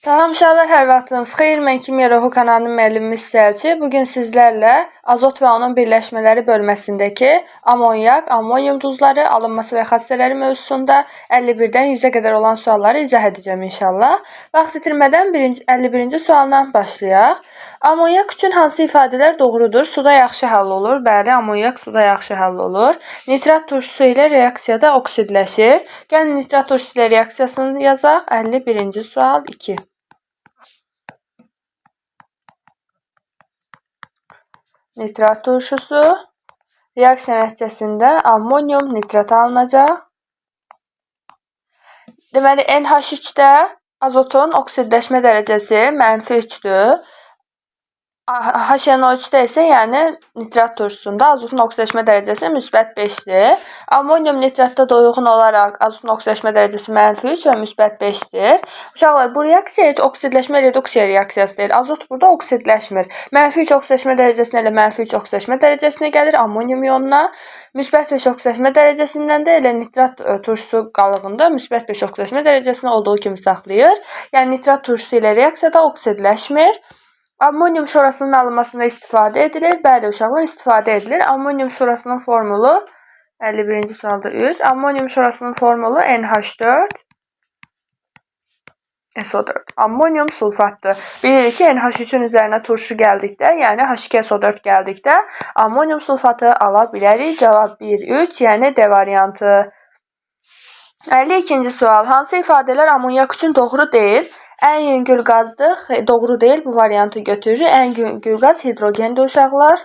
Salam uşaqlar, hər vaxtınız xeyir. Mən Kimya Ruhu kanalının müəllimi Səlçi. Bugün sizlərlə azot və onun birləşmələri bölməsindəki amonyak, amonyum duzları, alınması və xassələri mövzusunda 51-dən 100-ə qədər olan sualları izah edəcəm inşallah. Vaxt itirmədən 51-ci sualla başlayaq. Amonyak üçün hansı ifadələr doğrudur? Suda yaxşı həll olur. Bəli, amonyak suda yaxşı həll olur. Nitrat turşusu ilə reaksiyada oksidləşir. Gəlin nitrat turşusu ilə reaksiyasını yazaq. 51-ci sual 2. Nitrat turşusu reaksiya nəticəsində amonyum nitrat alınacaq. Deməli, NH3-də azotun oksidləşmə dərəcəsi -3-dür. HNO3-də isə, yəni nitrat turşusunda azotun oksidləşmə dərəcəsi +5-dir. Amonyum nitratda da uyğun olaraq azotun oksidləşmə dərəcəsi -3 və +5-dir. Uşaqlar, bu reaksiya heç oksidləşmə reduksiya reaksiyası deyil. Azot burada oksidləşmir. -3 oksidləşmə dərəcəsinə elə -3 oksidləşmə dərəcəsinə gəlir amonyum ionuna. +5 oksidləşmə dərəcəsindən də elə nitrat turşusu qalığında +5 oksidləşmə dərəcəsini olduğu kimi saxlayır. Yəni nitrat turşusu ilə reaksiyada oksidləşmir. Amonyum şorasının alınmasında istifadə edilir. Bəli, uşaqlar, istifadə edilir. Amonyum şorasının formulu 51-ci sualda 3. Amonyum şorasının formulu NH4 SO4. Amonyum sulfatdır. Bilirik ki, NH3-ün üzərinə turşu gəldikdə, yəni H2SO4 gəldikdə amonyum sulfatı ala bilərik. Cavab 1, 3, yəni D variantı. 52-ci sual. Hansı ifadələr amonyak üçün doğru deyil? Ən yüngül qazdır. Doğru deyil. Bu variantı götürürük. Ən yüngül qaz hidrogendir uşaqlar.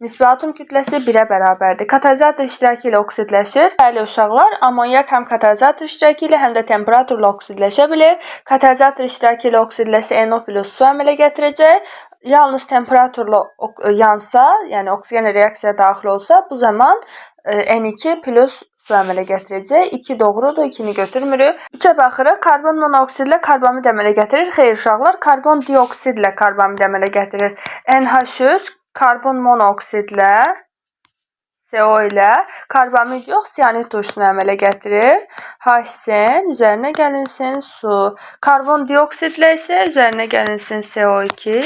Nisbi atom kütləsi 1-ə bərabərdir. Katalizator iştirakı ilə oksidləşir. Bəli uşaqlar, amonyak həm katalizator iştirakı ilə, həm də temperaturla oksidləşə bilir. Katalizator iştirakı ilə oksidləşsə NO plus su əmələ gətirəcək. Yalnız temperaturla yansa, yəni oksigenlə reaksiyaya daxil olsa, bu zaman N2 plus su əmələ gətirəcək. 2 doğrudur, 2-ni götürmürük. 3-ə baxırıq. Karbon monoksidlə karbamid əmələ gətirir. Xeyr uşaqlar, karbon dioksidlə karbamid əmələ gətirir. NH3 karbon monoksidlə CO ilə karbamid yox, siyanid turşusunu əmələ gətirir. HCN üzərinə gəlinsin su. Karbon dioksidlə isə üzərinə gəlinsin CO2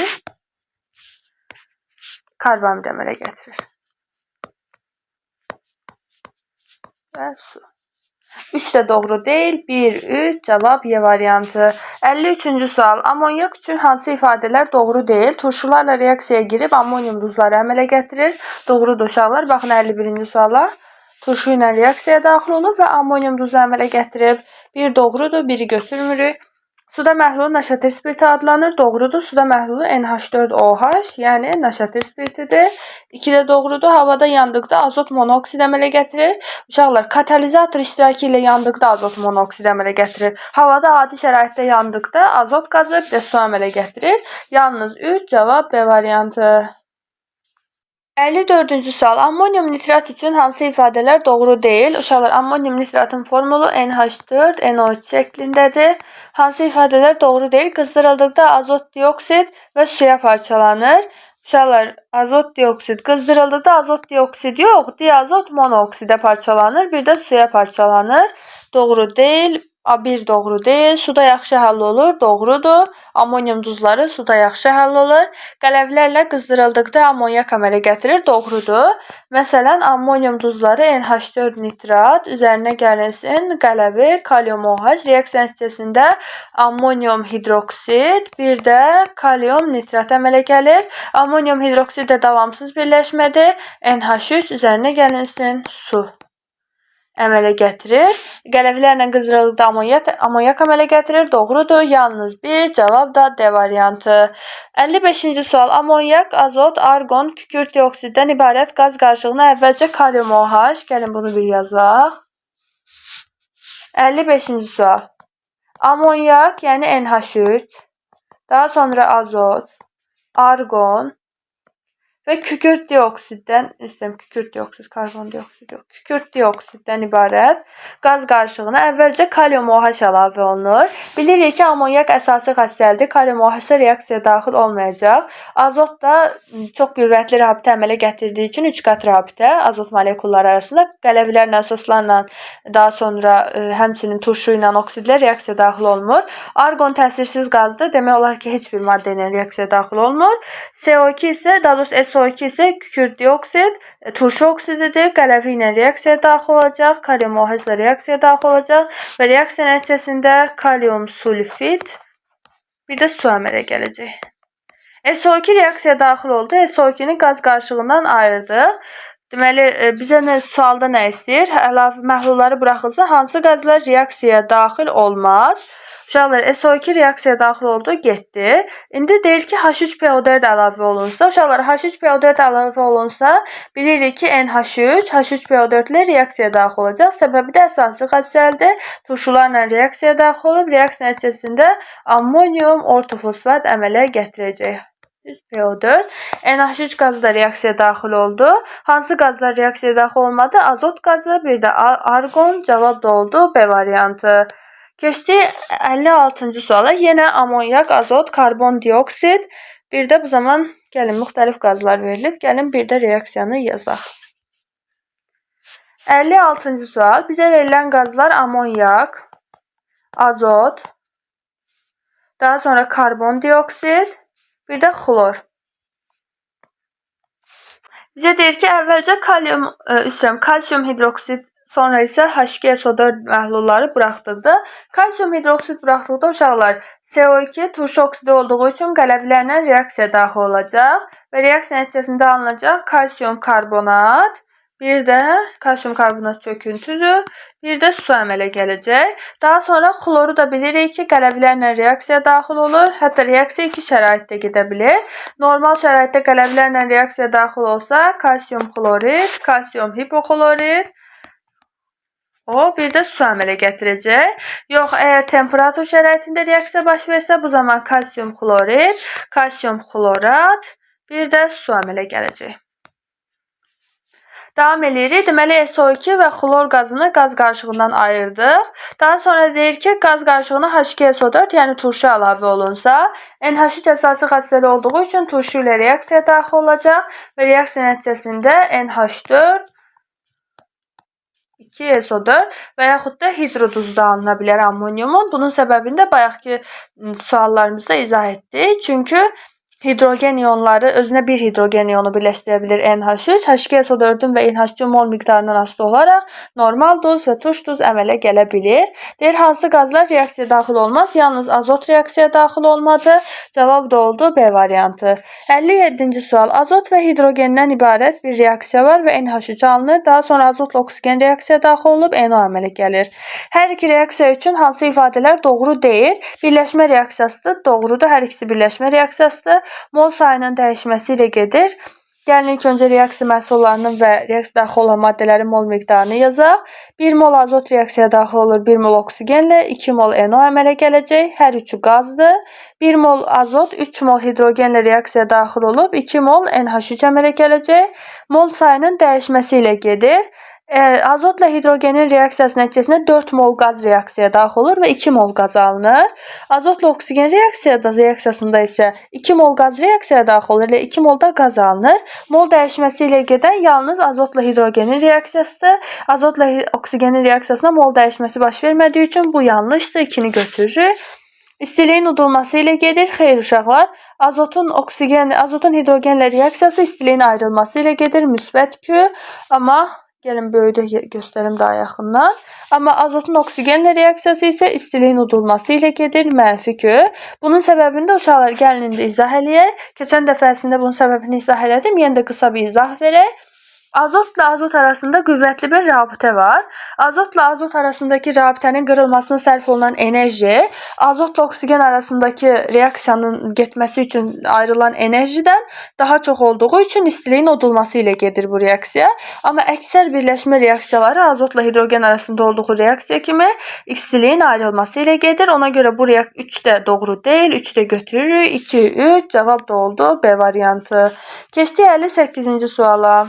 karbamid əmələ gətirir. Və su. 3 də doğru deyil. 1, 3, cavab Y variantı. 53-cü sual. Amonyak üçün hansı ifadələr doğru deyil? Turşularla reaksiyaya girib amonyum duzları əmələ gətirir. Doğrudur uşaqlar. Baxın 51-ci suala. Turşu ilə reaksiyaya daxil olub və amonyum duzu əmələ gətirib. 1 doğrudur, 1-i götürmürük. Suda məhlulu naşatir spirti adlanır. Doğrudur. Suda məhlulu NH4OH, yəni naşatir spirtidir. 2 də doğrudur. Havada yandıqda azot monoksid əmələ gətirir. Uşaqlar, katalizator iştirakı ilə yandıqda azot monoksid əmələ gətirir. Havada adi şəraitdə yandıqda azot qazı bir də su əmələ gətirir. Yalnız 3 cavab B variantı. 54-cü sual. Amonyum nitrat üçün hansı ifadələr doğru deyil? Uşaqlar, amonyum nitratın formulu NH4NO3 şəklindədir. Hansı ifadələr doğru deyil? Qızdırıldıqda azot dioksid və suya parçalanır. Uşaqlar, azot dioksid qızdırıldıqda azot dioksid yox, diazot monoksidə parçalanır, bir də suya parçalanır. Doğru deyil. A1 doğru deyil. Suda yaxşı həll olur. Doğrudur. Amonyum duzları suda yaxşı həll olur. Qələvlərlə qızdırıldıqda amonyak əmələ gətirir. Doğrudur. Məsələn, amonyum duzları NH4 nitrat üzərinə gəlinsin qələvi kalium OH reaksiya nəticəsində amonyum hidroksid, bir də kalium nitrat əmələ gəlir. Amonyum hidroksid də davamsız birləşmədir. NH3 üzərinə gəlinsin su əmələ gətirir. Qələvlərlə qızdırıldıqda amonyak əmələ gətirir. Doğrudur. Yalnız bir cavab da D variantı. 55-ci sual. Amonyak, azot, argon, kükürt dioksiddən ibarət qaz qarışığına əvvəlcə kalium OH. Gəlin bunu bir yazaq. 55-ci sual. Amonyak, yəni NH3, daha sonra azot, argon və kükürt dioksiddən, istəyirəm kükürt dioksid, karbon dioksid yox, kükürt dioksiddən ibarət qaz qarışığına əvvəlcə kalium OH əlavə olunur. Bilirik ki, amonyak əsasi xassəlidir. Kalium OH-a reaksiya daxil olmayacaq. Azot da çox qüvvətli rabitə əmələ gətirdiyi üçün 3 qat rabitə azot molekulları arasında qələvilərlə, əsaslarla, daha sonra həmçinin turşu ilə oksidlər reaksiya daxil olmur. Arqon təsirsiz qazdır. Demək olar ki, heç bir maddə ilə reaksiya daxil olmur. CO2 isə, daha doğrusu SO2 isə kükürt dioksid, turşu oksididir. Qələvi ilə reaksiya daxil olacaq, kalium OH ilə reaksiya daxil olacaq və reaksiya nəticəsində kalium sulfid, bir də su əmələ gələcək. SO2 reaksiya daxil oldu. SO2-ni qaz qarışığından ayırdıq. Deməli, bizə nə, sualda nə istəyir? Əlavə məhlulları buraxılsa, hansı qazlar reaksiyaya daxil olmaz? Uşaqlar, SO2 reaksiyaya daxil oldu, getdi. İndi deyir ki, H3PO4 əlavə olunsa, uşaqlar, H3PO4 əlavə olunsa, bilirik ki, NH3 H3PO4 ilə reaksiyaya daxil olacaq. Səbəbi də əsaslı xassəlidir. Turşularla reaksiyaya daxil olub, reaksiya nəticəsində ammonium ortofosfat əmələ gətirəcək. PO4. NH3 qazı da reaksiyaya daxil oldu. Hansı qazlar reaksiyaya daxil olmadı? Azot qazı, bir də arqon. Cavab da oldu B variantı. Keçdik 56-cı suala. Yenə amonyak, azot, karbon dioksid. Bir də bu zaman gəlin müxtəlif qazlar verilib. Gəlin bir də reaksiyanı yazaq. 56-cı sual. Bizə verilən qazlar amonyak, azot, daha sonra karbon dioksid, bir də xlor. Bizə deyir ki, əvvəlcə kalsium hidroksid, sonra isə H2SO4 məhlulları buraxdıqda, kalsium hidroksid buraxdıqda uşaqlar CO2 turşu oksidi olduğu üçün qələvlərlə reaksiya daxil olacaq və reaksiya nəticəsində alınacaq kalsium karbonat, bir də kalsium karbonat çöküntüdür, bir də su əmələ gələcək. Daha sonra xloru da bilirik ki, qələvlərlə reaksiya daxil olur. Hətta reaksiya iki şəraitdə gedə bilir. Normal şəraitdə qələvlərlə reaksiya daxil olsa, kalsium xlorid, kalsium hipoxlorid, o bir də su əmələ gətirəcək. Yox, əgər temperatur şəraitində reaksiya baş versə, bu zaman kalsium xlorid, kalsium xlorat, bir də su əmələ gələcək. Davam eləyirik. Deməli, SO2 və xlor qazını qaz qarışığından ayırdıq. Daha sonra deyir ki, qaz qarışığına H2SO4, yəni turşu əlavə olunsa, NH3 əsasi xassəli olduğu üçün turşu ilə reaksiya daxil olacaq və reaksiya nəticəsində NH4 2SO4 və yaxud da hidroduzu da alına bilər ammoniumun. Bunun səbəbini də bayaqki suallarımızda izah etdik. Çünki hidrogen iyonları özünə bir hidrogen iyonu birləşdirə bilir NH3. H2SO4-ün və NH3-ün mol miqdarından asılı olaraq normal duz və turş duz əmələ gələ bilir. Deyir, hansı qazlar reaksiyaya daxil olmaz? Yalnız azot reaksiyaya daxil olmadı. Cavab da oldu B variantı. 57-ci sual. Azot və hidrogenden ibarət bir reaksiya var və NH3 alınır. Daha sonra azotla oksigen reaksiyaya daxil olub NO əmələ gəlir. Hər iki reaksiya üçün hansı ifadələr doğru deyil? Birləşmə reaksiyasıdır. Doğrudur. Hər ikisi birləşmə reaksiyasıdır. Mol sayının dəyişməsi ilə gedir. Gəlin ilk öncə reaksiya məhsullarının və reaksiya daxil olan maddələrin mol miqdarını yazaq. 1 mol azot reaksiyaya daxil olur 1 mol oksigenlə, 2 mol NO əmələ gələcək. Hər üçü qazdır. 1 mol azot 3 mol hidrogenlə reaksiyaya daxil olub 2 mol NH3 əmələ gələcək. Mol sayının dəyişməsi ilə gedir. Azotla hidrogenin reaksiyası nəticəsində 4 mol qaz reaksiyaya daxil olur və 2 mol qaz alınır. Azotla oksigen reaksiyasında isə 2 mol qaz reaksiyaya daxil olur, elə 2 mol da qaz alınır. Mol dəyişməsi ilə gedən yalnız azotla hidrogenin reaksiyasıdır. Azotla oksigenin reaksiyasında mol dəyişməsi baş vermədiyi üçün bu yanlışdır. 2-ni götürürük. İstiliyin udulması ilə gedir. Xeyr uşaqlar, azotun hidrogenlə reaksiyası istiliyin ayrılması ilə gedir. Müsbət Q, amma gəlin böyüdə göstərim daha yaxından. Amma azotun oksigenlə reaksiyası isə istiliyin udulması ilə gedir. Mənfi Q. Bunun səbəbini də uşaqlar gəlin indi izah eləyək. Keçən dəfəsində bunun səbəbini izah elədim. Yenə də qısa bir izah verək. Azotla azot arasında qüvvətli bir rabitə var. Azotla azot arasındakı rabitənin qırılmasına sərf olunan enerji, azotla oksigen arasındakı reaksiyanın getməsi üçün ayrılan enerjidən daha çox olduğu üçün istiliyin odulması ilə gedir bu reaksiya. Amma əksər birləşmə reaksiyaları azotla hidrogen arasında olduğu reaksiya kimi istiliyin ayrılması ilə gedir. Ona görə bu 3 də doğru deyil, 3 də götürürük. 2, 3 cavab da oldu B variantı. Keçdik 58-ci suala.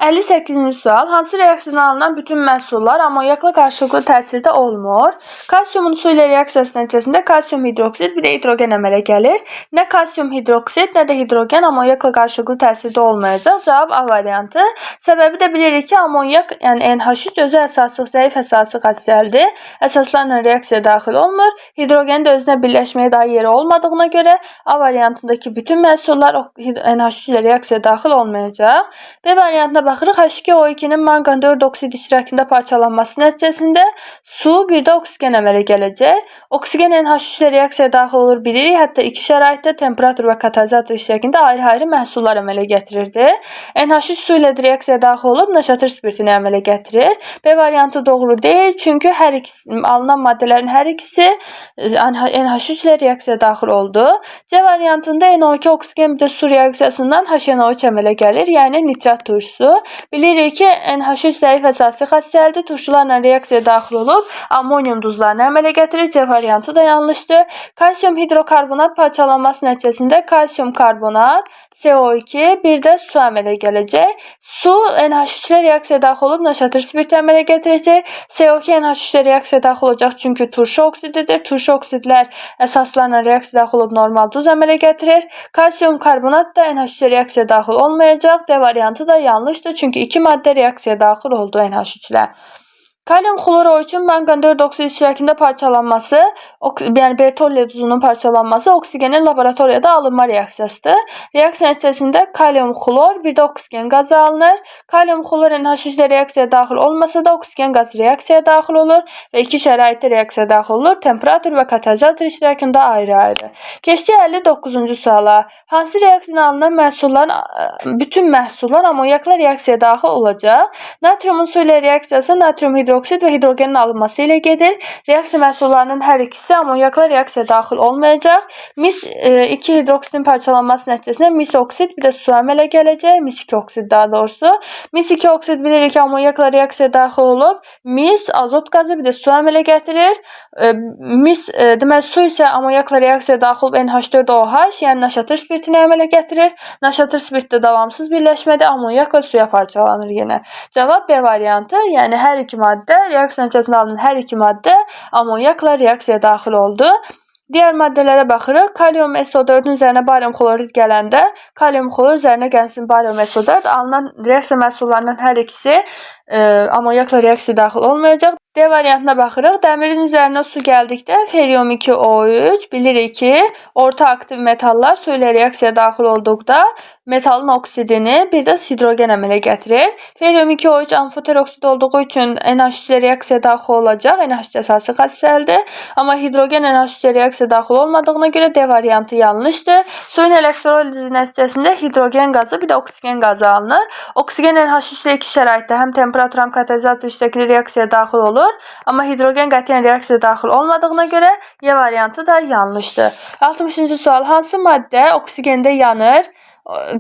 58-ci sual. Hansı reaksiyadan alınan bütün məhsullar amonyakla qarşılıqlı təsirdə olmur? Kalsiumun su ilə reaksiyası nəticəsində kalsium hidroksid bir də hidrogen əmələ gəlir. Nə kalsium hidroksid, nə də hidrogen amonyakla qarşılıqlı təsirdə olmayacaq. Cavab A variantı. Səbəbi də bilirik ki, amonyak, yəni NH3 özü əsaslı, zəif əsaslı xassədir. Əsaslarla reaksiyaya daxil olmur. Hidrogenin də özünə birləşməyə daha yeri olmadığına görə A variantındakı bütün məhsullar NH3 ilə reaksiyaya daxil olmayacaq. B variantına baxırıq. H2O2-nin manqan 4 oksid iştirakında parçalanması nəticəsində su, bir də oksigen əmələ gələcək. Oksigen NH3 ilə reaksiyaya daxil olur, bilirik. Hətta iki şəraitdə temperatur və katalizator iştirakında ayrı-ayrı məhsullar əmələ gətirirdi. NH3 su ilə də reaksiyaya daxil olub naşatır spirtini əmələ gətirir. B variantı doğru deyil, çünki hər ikisi, alınan maddələrin hər ikisi NH3 ilə reaksiyaya daxil oldu. C variantında NO2 oksigen bir də su reaksiyasından HNO3 əmələ gəlir, yəni nitrat turşusu. Bilirik ki, NH3 zəif əsaslı xassədir. Turşularla reaksiyaya daxil olub amonyum duzlarını əmələ gətirir. C variantı da yanlışdır. Kalsium hidrokarbonat parçalanması nəticəsində kalsium karbonat, CO2, bir də su əmələ gələcək. Su NH3 ilə reaksiyaya daxil olub naşatır spirti əmələ gətirəcək. CO2 NH3 ilə reaksiyaya daxil olacaq, çünki turşu oksididir. Turşu oksidlər əsaslarla reaksiyaya daxil olub normal duz əmələ gətirir. Kalsium karbonat da NH3 ilə reaksiyaya daxil olmayacaq. D variantı da yanlışdır, çünki iki maddə reaksiyaya daxil oldu NH3 ilə. Kalium xlor O3-ün manqan 4 oksid iştirakında parçalanması, yəni Bertolli duzunun parçalanması oksigenin laboratoriyada alınma reaksiyasıdır. Reaksiya nəticəsində kalium xlor, bir də oksigen qazı alınır. Kalium xlor NH3 ilə reaksiyaya daxil olmasa da oksigen qazı reaksiyaya daxil olur və iki şəraitdə reaksiyaya daxil olur. Temperatur və katalizator iştirakında ayrı-ayrı. Keçdik 59-cu suala. Hansı reaksiyadan alınan məhsulların bütün məhsullar amonyakla reaksiyaya daxil olacaq? Natriumun su ilə reaksiyası natrium hidroksid və hidrogenin alınması ilə gedir. Reaksiya məhsullarının hər ikisi amonyakla reaksiyaya daxil olmayacaq. Mis 2 hidroksidin parçalanması nəticəsində mis oksid bir də su əmələ gələcək. Mis 2 oksid daha doğrusu. Mis 2 oksid bilirik ki, amonyakla reaksiyaya daxil olub mis, azot qazı bir də su əmələ gətirir. Deməli su isə amonyakla reaksiyaya daxil olub NH4OH, yəni naşatır spirtini əmələ gətirir. Naşatır spirt də davamsız birləşmədir, amonyak və suya parçalanır yenə. Cavab B variantı, yəni hər iki maddə, reaksiya nəticəsində alınan hər iki maddə amonyakla reaksiyaya daxil oldu. Digər maddələrə baxırıq. Kalium SO4-ün üzərinə barium xlorid gələndə, kalium xlor üzərinə gəlsin barium SO4, alınan reaksiya məhsullarının hər ikisi amonyakla reaksiyaya daxil olmayacaq. D variantına baxırıq. Dəmirin üzərinə su gəldikdə ferium 2O3 bilirik ki, orta aktiv metallar su ilə reaksiyaya daxil olduqda metalın oksidini bir də hidrogen əmələ gətirir. Ferium 2O3 amfoter oksid olduğu üçün NH3 ilə reaksiyaya daxil olacaq. NH3 əsaslı xassədir. Amma hidrogen NH3 ilə reaksiyaya daxil olmadığına görə D variantı yanlışdır. Suyun elektrolizi nəticəsində hidrogen qazı bir də oksigen qazı alınır. Oksigen NH3 ilə iki şəraitdə həm temperatur, həm katalizator iştirakında reaksiyaya daxil olur. Amma hidrogen qətiyyən reaksiyaya daxil olmadığına görə Y variantı da yanlışdır. 60-cı sual. Hansı maddə oksigende yanır,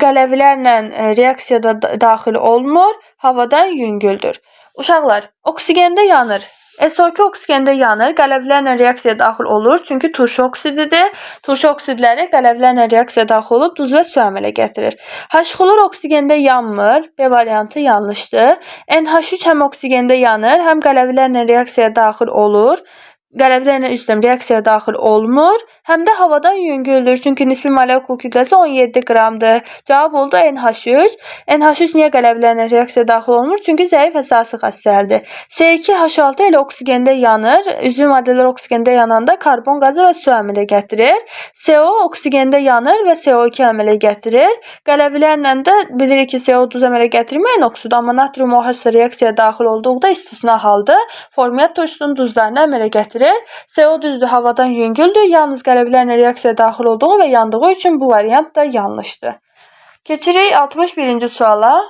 qələvilərlə reaksiyada daxil olmur, havadan yüngüldür? Uşaqlar, oksigende yanır. SO2 oksigende yanır, qələvlərlə reaksiyaya daxil olur, çünki turşu oksididir. Turşu oksidləri qələvlərlə reaksiyaya daxil olub duz və su əmələ gətirir. H-xlor oksigende yanmır, B variantı yanlışdır. NH3 həm oksigende yanır, həm qələvlərlə reaksiyaya daxil olur. Qələvlərlə üstəm reaksiyaya daxil olmur, həm də havadan yüngüldür. Çünki nisbi molekul kütləsi 17 qramdır. Cavab oldu NH3. NH3 niyə qələvlərlə reaksiyaya daxil olmur? Çünki zəif əsaslı xassədir. S2H6 elə oksigende yanır. Üzvü maddələr oksigende yananda karbon qazı və su əmələ gətirir. CO oksigende yanır və CO2 əmələ gətirir. Qələvlərlə də bilirik ki, CO duz əmələ gətirməyən oksid, amma natrium OH ilə reaksiyaya daxil olduqda istisna haldır. Formiat turşusunun duzlarını əmələ gətirir. CO düzdür, havadan yüngüldür. Yalnız qələvlərlə reaksiyaya daxil olduğu və yandığı üçün bu variant da yanlışdır. Keçirik 61-ci suala.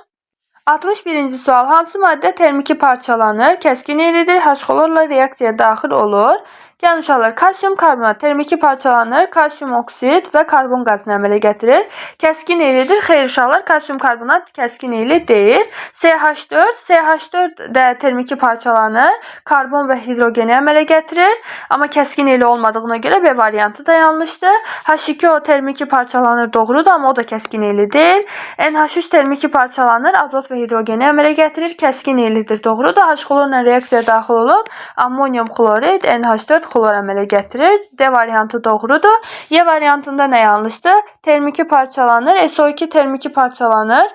61-ci sual. Hansı maddə termiki parçalanır, kəskin iyilidir, H-xlorla reaksiyaya daxil olur? Gəlin uşaqlar, kalsium karbonat termiki parçalanır, kalsium oksid və karbon qazını əmələ gətirir. Kəskin iyilidir. Xeyr uşaqlar, kalsium karbonat kəskin iyili deyil. CH4, CH4 də termiki parçalanır, karbon və hidrogeni əmələ gətirir. Amma kəskin iyili olmadığına görə B variantı da yanlışdır. H2O termiki parçalanır, doğrudur, amma o da kəskin iyili deyil. NH3 termiki parçalanır, azot və hidrogeni əmələ gətirir, kəskin iyilidir, doğrudur. H-xlorla reaksiyaya daxil olub, ammonium xlorid, NH4 xlor əmələ gətirir. D variantı doğrudur. Y variantında nə yanlışdır? Termiki parçalanır. SO2 termiki parçalanır.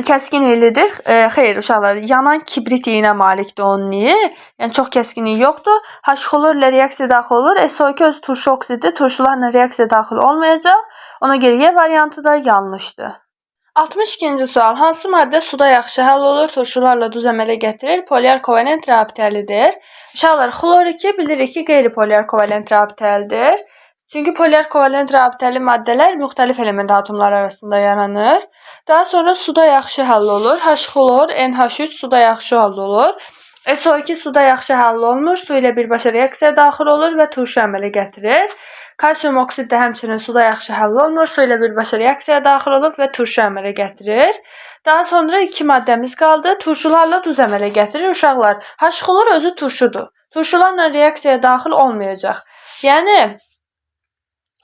Kəskin iyilidir. Xeyr uşaqlar, yanan kibrit iyinə malikdir onun iyi. Yəni çox kəskin iyi yoxdur. H-xlor ilə reaksiya daxil olur. SO2 öz turşu oksididir. Turşularla reaksiya daxil olmayacaq. Ona görə Y variantı da yanlışdır. 62-ci sual. Hansı maddə suda yaxşı həll olur, turşularla duz əmələ gətirir, polyar kovalent rabitəlidir? Uşaqlar, xlor 2 bilirik ki, qeyri-polyar kovalent rabitəlidir. Çünki polyar kovalent rabitəli maddələr müxtəlif element atomları arasında yaranır. Daha sonra suda yaxşı həll olur. H-xlor, NH3 suda yaxşı həll olur. SO2 suda yaxşı həll olmur, su ilə birbaşa reaksiyaya daxil olur və turşu əmələ gətirir. Kalsium oksid də həmçinin suda yaxşı həll olmur, su ilə birbaşa reaksiyaya daxil olub və turşu əmələ gətirir. Daha sonra iki maddəmiz qaldı. Turşularla duz əmələ gətirir. Uşaqlar, H-xlor özü turşudur. Turşularla reaksiyaya daxil olmayacaq. Yəni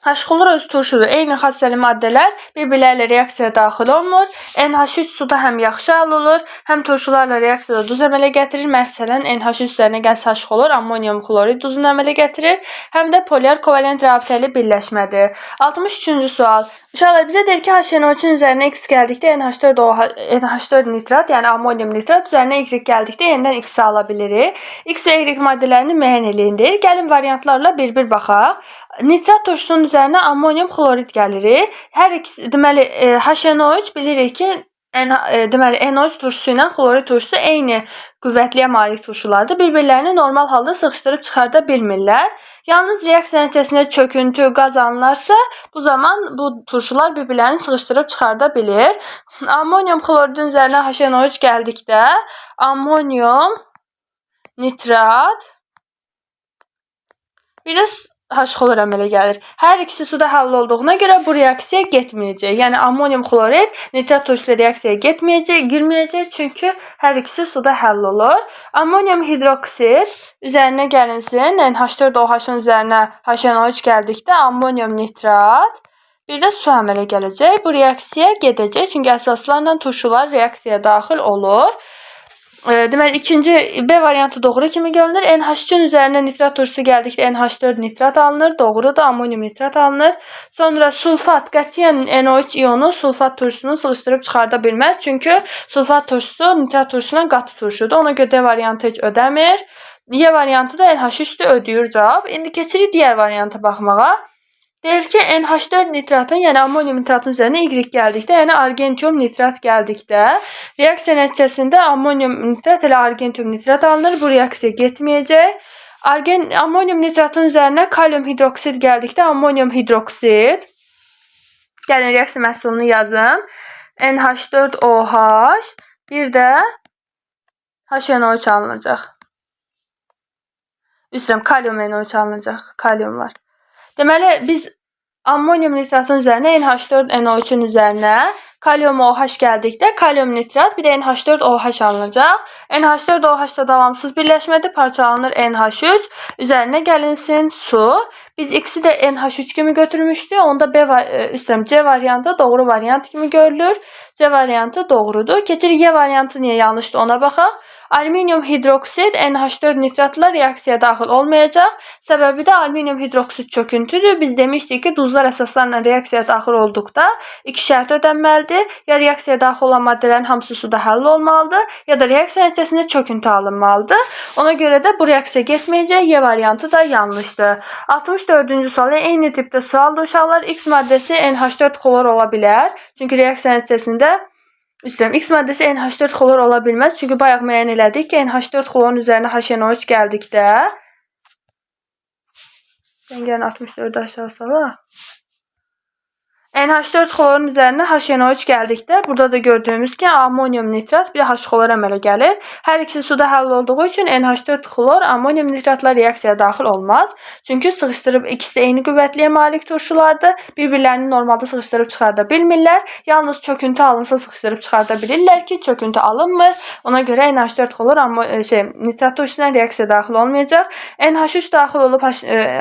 H-xlor özü turşudur. Eyni xassəli maddələr bir-birləri ilə reaksiyaya daxil olmur. NH3 suda həm yaxşı həll olur, həm turşularla reaksiyada duz əmələ gətirir. Məsələn, NH3 üzərinə gəlsə H-xlor, ammonium xlorid duzunu əmələ gətirir. Həm də polyar kovalent rabitəli birləşmədir. 63-cü sual. Uşaqlar, bizə deyir ki, HNO3-ün üzərinə X gəldikdə NH4 nitrat, yəni ammonium nitrat üzərinə Y gəldikdə yenidən X ala bilirik. X və Y maddələrini müəyyən eləyin deyir. Gəlin variantlarla bir-bir baxaq. Nitrat turşusunun üzərinə ammonium xlorid gəlir. Hər ikisi, deməli, HNO3 bilirik ki, deməli NO3 turşusu ilə xlorid turşusu eyni qüvvətliyə malik turşulardır. Bir-birlərini normal halda sıxışdırıb çıxarda bilmirlər. Yalnız reaksiya nəticəsində çöküntü, qaz alınarsa, bu zaman bu turşular bir-birlərini sıxışdırıb çıxarda bilir. Ammonium xloridin üzərinə HNO3 gəldikdə ammonium nitrat bir də H-xlor əmələ gəlir. Hər ikisi suda həll olduğuna görə bu reaksiya getməyəcək. Yəni ammonium xlorid nitrat turşusu ilə reaksiyaya getməyəcək, girməyəcək, çünki hər ikisi suda həll olur. Ammonium hidroksid üzərinə gəlinsin, NH4OH-ın üzərinə HNO3 gəldikdə ammonium nitrat bir də su əmələ gələcək. Bu reaksiya gedəcək, çünki əsaslarla turşular reaksiyaya daxil olur. Deməli, ikinci B variantı doğru kimi görünür. NH3-ün üzərinə nitrat turşusu gəldikdə NH4 nitrat alınır. Doğrudur, ammonium nitrat alınır. Sonra sulfat, qətiyyən NO3 ionu sulfat turşusunu sıxışdırıb çıxarda bilməz. Çünki sulfat turşusu nitrat turşusundan qatı turşudur. Ona görə D variantı heç ödəmir. Y variantı da NH3-dür, ödəyir cavab. İndi keçirik digər varianta baxmağa. Deyir ki, NH4 nitratın, yəni ammonium nitratın üzərinə Y gəldikdə, yəni argentium nitrat gəldikdə, reaksiya nəticəsində ammonium nitrat ilə argentium nitrat alınır. Bu reaksiya getməyəcək. Ammonium nitratın üzərinə kalium hidroksid gəldikdə ammonium hidroksid. Gəlin reaksiya məhsulunu yazım. NH4OH bir də HNO3 alınacaq. Üzrəm, kalium NO3 alınacaq. Kalium var. Deməli, biz ammonium nitratın üzərinə NH4NO3-ün üzərinə kalium OH gəldikdə kalium nitrat bir də NH4OH alınacaq. NH4OH da davamsız birləşmədir, parçalanır NH3. Üzərinə gəlinsin su. Biz X-i də NH3 kimi götürmüşdük. Onda C variantı doğru variant kimi görülür. C variantı doğrudur. Keçirik Y variantı niyə yanlışdır ona baxaq. Alüminium hidroksid NH4 nitratla reaksiyaya daxil olmayacaq. Səbəbi də alüminium hidroksid çöküntüdür. Biz demişdik ki, duzlar əsaslarla reaksiyaya daxil olduqda iki şərt ödənməlidir. Ya reaksiyaya daxil olan maddələrin hamısı suda həll olmalıdır, ya da reaksiya nəticəsində çöküntü alınmalıdır. Ona görə də bu reaksiya getməyəcək. Y variantı da yanlışdır. 64-cü sual eyni tipdə sualdır uşaqlar. X maddəsi NH4 xlor ola bilər. Çünki reaksiya nəticəsində İstəyirəm, X maddəsi NH4 xlor ola bilməz. Çünki bayaq müəyyən elədik ki, NH4 xlorun üzərinə HNO3 gəldikdə gəlin 64-ü aşağı salaq. NH4 xlorun üzərinə HNO3 gəldikdə, burada da gördüyümüz ki, amonyum nitrat bir H xlor əmələ gəlir. Hər ikisi suda həll olduğu üçün NH4 xlor amonyum nitratla reaksiyaya daxil olmaz. Çünki sıxışdırıb ikisi eyni qüvvətliyə malik turşulardır. Bir-birlərini normalda sıxışdırıb çıxarda bilmirlər. Yalnız çöküntü alınsa sıxışdırıb çıxarda bilirlər ki, çöküntü alınmır. Ona görə NH4 xlor nitrat turşusuna reaksiya daxil olmayacaq. NH3 daxil olub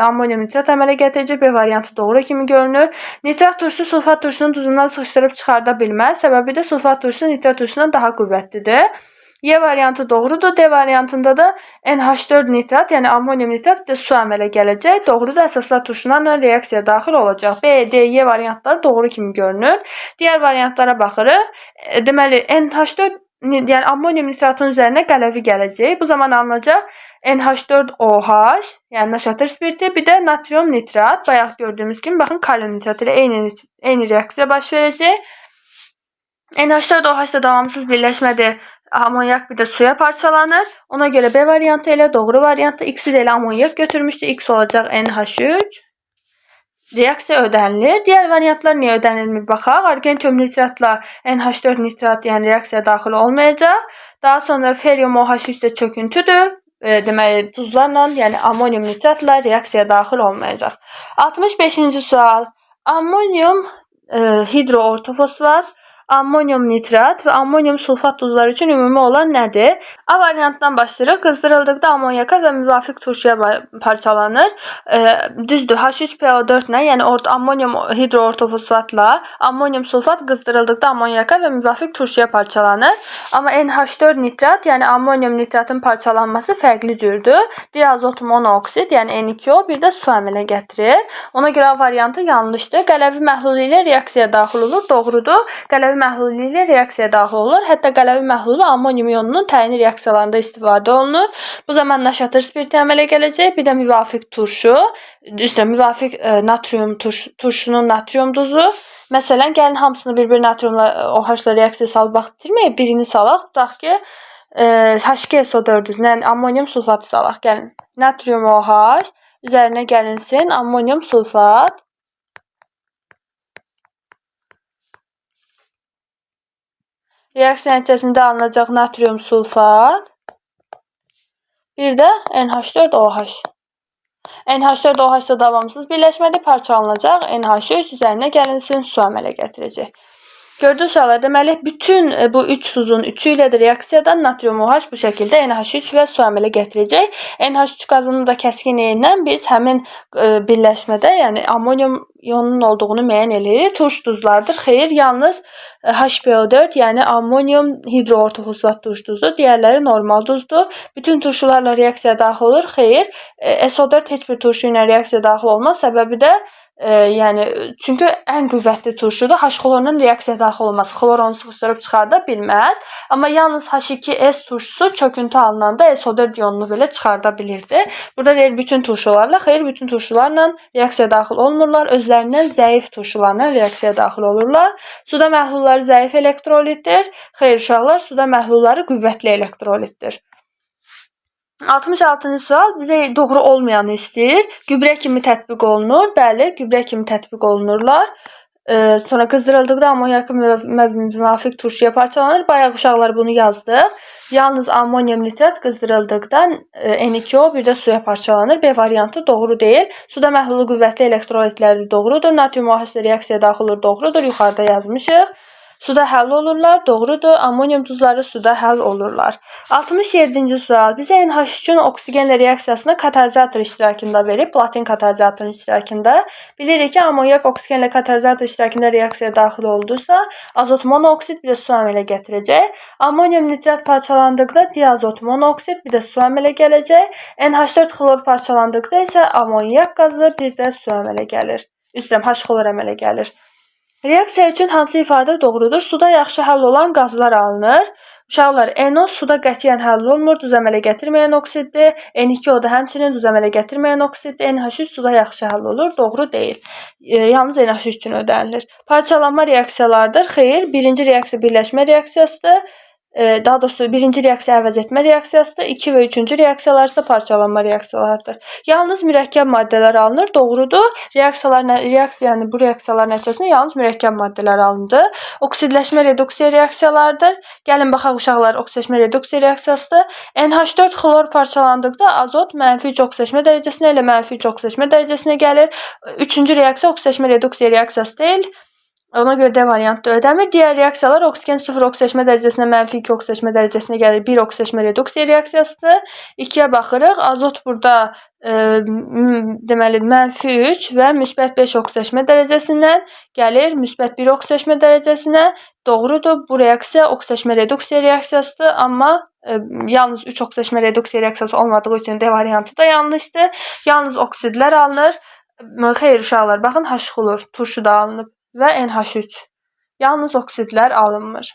amonyum nitrat əmələ gətirəcək. B variantı doğru kimi görünür. Nitrat turşusu sulfat turşusunun duzundan sıxışdırıb çıxarda bilməz. Səbəbi də sulfat turşusu nitrat turşusundan daha qüvvətlidir. Y variantı doğrudur. D variantında da NH4 nitrat, yəni amonyum nitrat bir də su əmələ gələcək. Doğrudur. Əsaslar turşularla reaksiya daxil olacaq. B, D, Y variantları doğru kimi görünür. Digər variantlara baxırıq. Deməli, NH4, yəni amonyum nitratın üzərinə qələvi gələcək. Bu zaman alınacaq NH4OH, yəni naşatır spirti, bir də natrium nitrat. Bayaq gördüyümüz kimi, baxın, kalium nitrat ilə eyni reaksiya baş verəcək. NH4OH da davamsız birləşmədir. Amonyak bir də suya parçalanır. Ona görə B variantı elə doğru variantı. X-i də elə amonyak götürmüşdü. X olacaq NH3. Reaksiya ödənilir. Digər variantlar niyə ödənilmir baxaq. Argentium nitratla NH4 nitrat, yəni reaksiya daxil olmayacaq. Daha sonra ferium OH3 də çöküntüdür. Deməli, duzlarla, yəni amonyum nitratla reaksiya daxil olmayacaq. 65-ci sual. Amonyum hidroortofosfat, amonyum nitrat və amonyum sulfat duzları üçün ümumi olan nədir? A variantından başlayırıq. Qızdırıldıqda amonyaka və müvafiq turşuya parçalanır. Düzdür, H3PO4 ilə, yəni amonyum hidroortofosfatla amonyum sulfat qızdırıldıqda amonyaka və müvafiq turşuya parçalanır. Amma NH4 nitrat, yəni amonyum nitratın parçalanması fərqli cürdür. Diazot monooksid, yəni N2O bir də su əmələ gətirir. Ona görə A variantı yanlışdır. Qələvi məhlulu ilə reaksiyaya daxil olur. Doğrudur. Qələvi məhlulu ilə reaksiyaya daxil olur. Hətta qələvi məhlulu amonyum ionunun təyini reaksiyalarında istifadə olunur. Bu zaman naşatır spirti əmələ gələcək. Bir də müvafiq turşu, üstə müvafiq natrium turşunun natrium duzu. Məsələn, gəlin hamısını bir-bir natriumla OH-la reaksiya salıb vaxt itirməyək, birini salaq. Tutaq ki, H2SO4, yəni amonyum sulfatı salaq. Gəlin, natrium OH üzərinə gəlinsin amonyum sulfat. Reaksiya nəticəsində alınacaq natrium sulfat, bir də NH4OH. NH4OH da davamsız birləşmədir, parçalanacaq. NH3 üzərinə gəlinsin, su əmələ gətirəcək. Gördünüz uşaqlar, deməli, bütün bu üç tuzun üçü ilə də reaksiyadan natrium OH bu şəkildə NH3 və su əmələ gətirəcək. NH3 qazının da kəskin eyindən biz həmin birləşmədə, yəni amonyum ionunun olduğunu müəyyən eləyirik. Turş duzlardır. Xeyr, yalnız HPO4, yəni amonyum hidroortofosfat turş duzu, digərləri normal duzdur. Bütün turşularla reaksiya daxil olur. Xeyr, SO4 heç bir turşu ilə reaksiya daxil olmaz. Səbəbi də yəni, çünki ən qüvvətli turşudur. H xlorunun reaksiya daxil olması. Xlor onu sıxışdırıb çıxarda bilməz. Amma yalnız H2S turşusu çöküntü alınanda SO4 ionunu belə çıxarda bilirdi. Burada deyir bütün turşularla, xeyr, bütün turşularla reaksiya daxil olmurlar. Özlərindən zəif turşularla reaksiya daxil olurlar. Suda məhlulları zəif elektrolitdir. Xeyr uşaqlar, suda məhlulları qüvvətli elektrolitdir. 66-cı sual bizə doğru olmayanı istəyir. Gübrə kimi tətbiq olunur. Bəli, gübrə kimi tətbiq olunurlar. Sonra qızdırıldıqda amonyakı müvafiq turşuya parçalanır. Bayaq uşaqlar bunu yazdıq. Yalnız amonyum nitrat qızdırıldıqda N2O bir də suya parçalanır. B variantı doğru deyil. Suda məhlulu qüvvətli elektrolitlərdir, doğrudur. Natrium OH ilə reaksiya daxil olur, doğrudur. Yuxarıda yazmışıq. Suda həll olurlar, doğrudur. Amonyum duzları suda həll olurlar. 67-ci sual bizə NH3-ün oksigenlə reaksiyasını katalizator iştirakında verib, platin katalizatorun iştirakında. Bilirik ki, amonyak oksigenlə katalizator iştirakında reaksiyaya daxil oldusa, azot monooksid bir də su əmələ gətirəcək. Amonyum nitrat parçalandıqda diazot monooksid bir də su əmələ gələcək. NH4 xlor parçalandıqda isə amonyak qazı bir də su əmələ gəlir. Üzrəm, H xlor əmələ gəlir. Reaksiya üçün hansı ifadə doğrudur? Suda yaxşı həll olan qazlar alınır. Uşaqlar, NO suda qətiyyən həll olmur, duz əmələ gətirməyən oksiddir. N2O da həmçinin duz əmələ gətirməyən oksiddir. NH3 suda yaxşı həll olur, doğru deyil. Yalnız NH3 üçün ödənilir. Parçalanma reaksiyalardır. Xeyr, birinci reaksiya birləşmə reaksiyasıdır. Daha doğrusu birinci reaksiya əvəz etmə reaksiyasıdır. 2 və 3-cü reaksiyalar isə parçalanma reaksiyalarıdır. Yalnız mürəkkəb maddələr alınır. Doğrudur. Reaksiyalar, yəni bu reaksiyalar nəticəsində yalnız mürəkkəb maddələr alındı. Oksidləşmə reduksiya reaksiyalarıdır. Gəlin baxaq uşaqlar, oksidləşmə reduksiya reaksiyasıdır. NH4 xlor parçalandıqda azot -3 oksidləşmə dərəcəsinə ilə -3 oksidləşmə dərəcəsinə gəlir. Üçüncü reaksiya oksidləşmə reduksiya reaksiyası deyil. Ona görə D variantı da ödəmir. Digər reaksiyalar oksigen 0 oksidləşmə dərəcəsinə -2 oksidləşmə dərəcəsinə gəlir. 1 oksidləşmə reduksiya reaksiyasıdır. 2-yə baxırıq. Azot burada deməli -3 və +5 oksidləşmə dərəcəsindən gəlir +1 oksidləşmə dərəcəsinə. Doğrudur. Bu reaksiya oksidləşmə reduksiya reaksiyasıdır, amma yalnız 3 oksidləşmə reduksiya reaksiyası olmadığı üçün D variantı da yanlışdır. Yalnız oksidlər alınır. Xeyr uşaqlar, baxın H xlor turşu da alınıb və NH3. Yalnız oksidlər alınmır.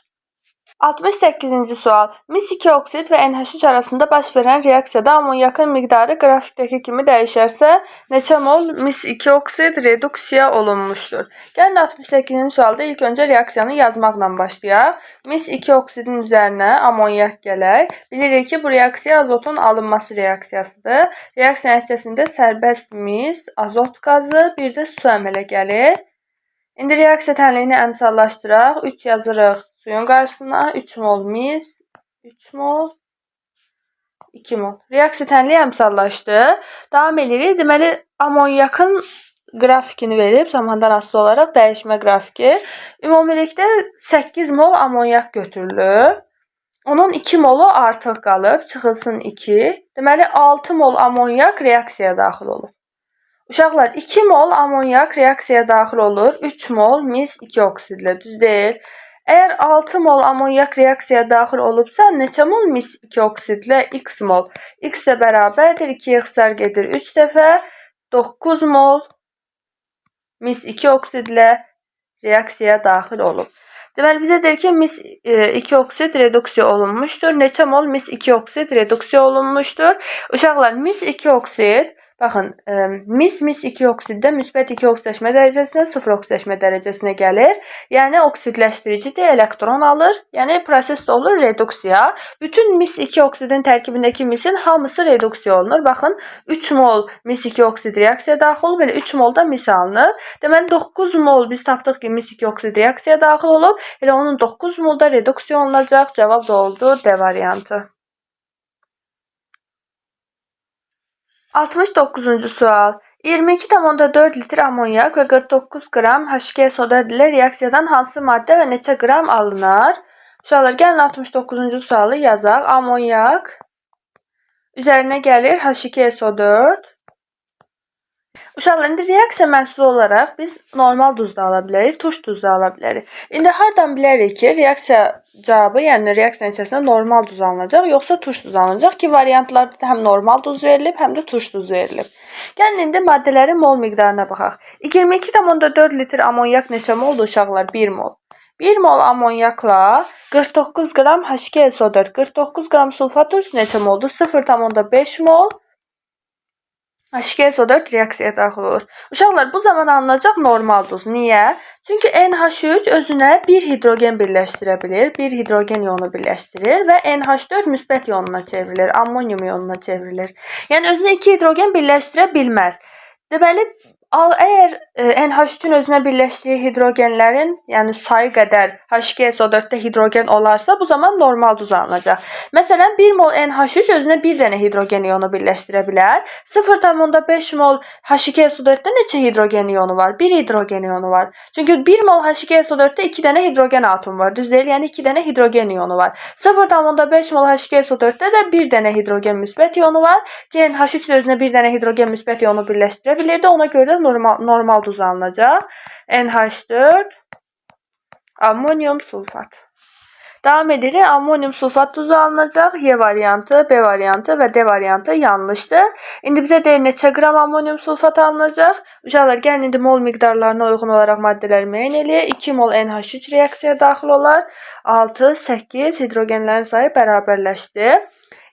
68-ci sual. Mis 2 oksid və NH3 arasında baş verən reaksiyada amonyakın miqdarı qrafikdəki kimi dəyişərsə, neçə mol mis 2 oksid reduksiya olunmuşdur? Gəlin 68-ci sualda ilk öncə reaksiyanı yazmaqla başlayaq. Mis 2 oksidin üzərinə amonyak gələk. Bilirik ki, bu reaksiya azotun alınması reaksiyasıdır. Reaksiya nəticəsində sərbəst mis, azot qazı, bir də su əmələ gəlir. İndi reaksiya tənliyini əmsallaşdıraq. 3 yazırıq suyun qarşısına. 3 mol mis, 3 mol, 2 mol. Reaksiya tənliyi əmsallaşdı. Davam edirik. Deməli, amonyakın qrafikini verib, zamandan asılı olaraq dəyişmə qrafiki. Ümumilikdə 8 mol amonyak götürülüb. Onun 2 molu artıq qalıb, çıxılsın 2. Deməli, 6 mol amonyak reaksiyaya daxil olub. Uşaqlar, 2 mol amonyak reaksiyaya daxil olur. 3 mol mis 2 oksidlə, düz deyil. Əgər 6 mol amonyak reaksiyaya daxil olubsa, neçə mol mis 2 oksidlə? X mol. X ilə bərabərdir. 2-yə ixtisar gedir 3 dəfə. 9 mol mis 2 oksidlə reaksiyaya daxil olub. Deməli, bizə deyir ki, mis 2 oksid reduksiya olunmuşdur. Neçə mol mis 2 oksid reduksiya olunmuşdur? Uşaqlar, mis 2 oksid, baxın, mis 2 oksiddə müsbət 2 oksidləşmə dərəcəsinə, 0 oksidləşmə dərəcəsinə gəlir. Yəni, oksidləşdiricidir, elektron alır. Yəni, proses də olur reduksiya. Bütün mis 2 oksidin tərkibindəki misin hamısı reduksiya olunur. Baxın, 3 mol mis 2 oksid reaksiyaya daxil olub, elə 3 mol da mis alınır. Deməli, 9 mol biz tapdıq ki, mis 2 oksid reaksiyaya daxil olub. Elə onun 9 mol da reduksiya olunacaq. Cavab da oldu D variantı. 69-cu sual. 22,4 litr amonyak və 49 qram H2SO4 ilə reaksiyadan hansı maddə və neçə qram alınar? Uşaqlar, gəlin 69-cu sualı yazaq. Amonyak üzərinə gəlir H2SO4. Uşaqlar, indi reaksiya məhsulu olaraq biz normal duz da ala bilərik, turş duz da ala bilərik. İndi hardan bilərik ki, reaksiya cavabı, yəni reaksiya nəticəsində normal duz alınacaq, yoxsa turş duz alınacaq ki, variantlarda da həm normal duz verilib, həm də turş duz verilib. Gəlin indi maddələrin mol miqdarına baxaq. 22,4 litr amonyak neçə moldur uşaqlar? 1 mol. 1 mol amonyakla 49 qram H2SO4, 49 qram sulfat turşusu neçə moldur? 0,5 mol. H2SO4 reaksiyaya daxil olur. Uşaqlar, bu zaman alınacaq normal duz. Niyə? Çünki NH3 özünə bir hidrogen birləşdirə bilir, bir hidrogen ionu birləşdirir və NH4 müsbət ionuna çevrilir, ammonium ionuna çevrilir. Yəni, özünə 2 hidrogen birləşdirə bilməz. Deməli, əgər NH3-ün özünə birləşdiyi hidrogenlərin, yəni sayı qədər H2SO4-də hidrogen olarsa, bu zaman normal duz alınacaq. Məsələn, 1 mol NH3 özünə bir dənə hidrogen ionu birləşdirə bilər. 0,5 mol H2SO4-də neçə hidrogen ionu var? 1 hidrogen ionu var. Çünki 1 mol H2SO4-də 2 dənə hidrogen atomu var. Düz deyil, yəni 2 dənə hidrogen ionu var. 0,5 mol H2SO4-də də 1 dənə hidrogen müsbət ionu var ki, NH3 də özünə 1 dənə hidrogen müsbət ionu birləşdirə bilirdi. Ona görə də normal duz alınacaq. NH4 amonyum sulfat. Davam edirik. Amonyum sulfat duzu alınacaq. Y variantı, B variantı və D variantı yanlışdır. İndi bizə deyir neçə qram amonyum sulfat alınacaq. Uşaqlar, gəlin indi mol miqdarlarına uyğun olaraq maddələri müəyyən eləyək. 2 mol NH3 reaksiyaya daxil olar. 6, 8 hidrogenlərin sayı bərabərləşdi.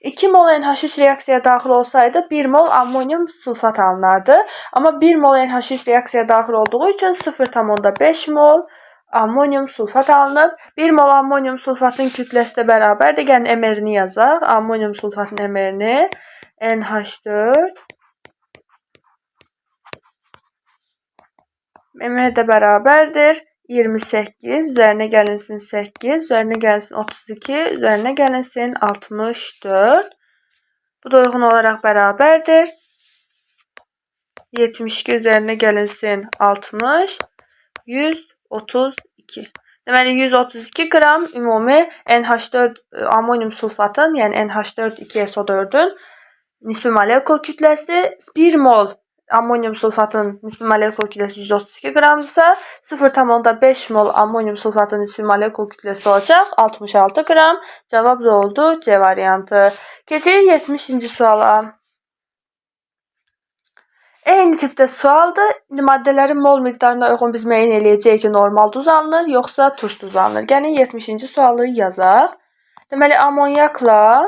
2 mol NH3 reaksiyaya daxil olsaydı 1 mol amonyum sulfat alınardı. Amma 1 mol NH3 reaksiyaya daxil olduğu üçün 0,5 mol Ammonium sulfat alınıb. 1 mol ammonium sulfatın kütləsi də bərabərdir. Gəlin MR-ni yazaq. Ammonium sulfatın MR-ni NH4 MR də bərabərdir. 28, üzərinə gəlinsin 8, üzərinə gəlinsin 32, üzərinə gəlinsin 64. Bu da uyğun olaraq bərabərdir. 72 üzərinə gəlinsin 60, 132. Deməli 132 qram ümumi NH4 ammonium sulfatın, yəni NH4 2SO4-ün nisbi molekul kütləsi 1 mol ammonium sulfatın nisbi molekul kütləsi 132 qramdırsa, 0,5 mol ammonium sulfatın nisbi molekul kütləsi olacaq 66 qram. Cavab da oldu C variantı. Keçirik 70-ci suala. Eyni tipdə sualdır. İndi maddələrin mol miqdarına uyğun biz müəyyən eləyəcəyik ki, normal duz alınır, yoxsa turş duz alınır. Gəlin 70-ci sualı yazaq. Deməli, amonyakla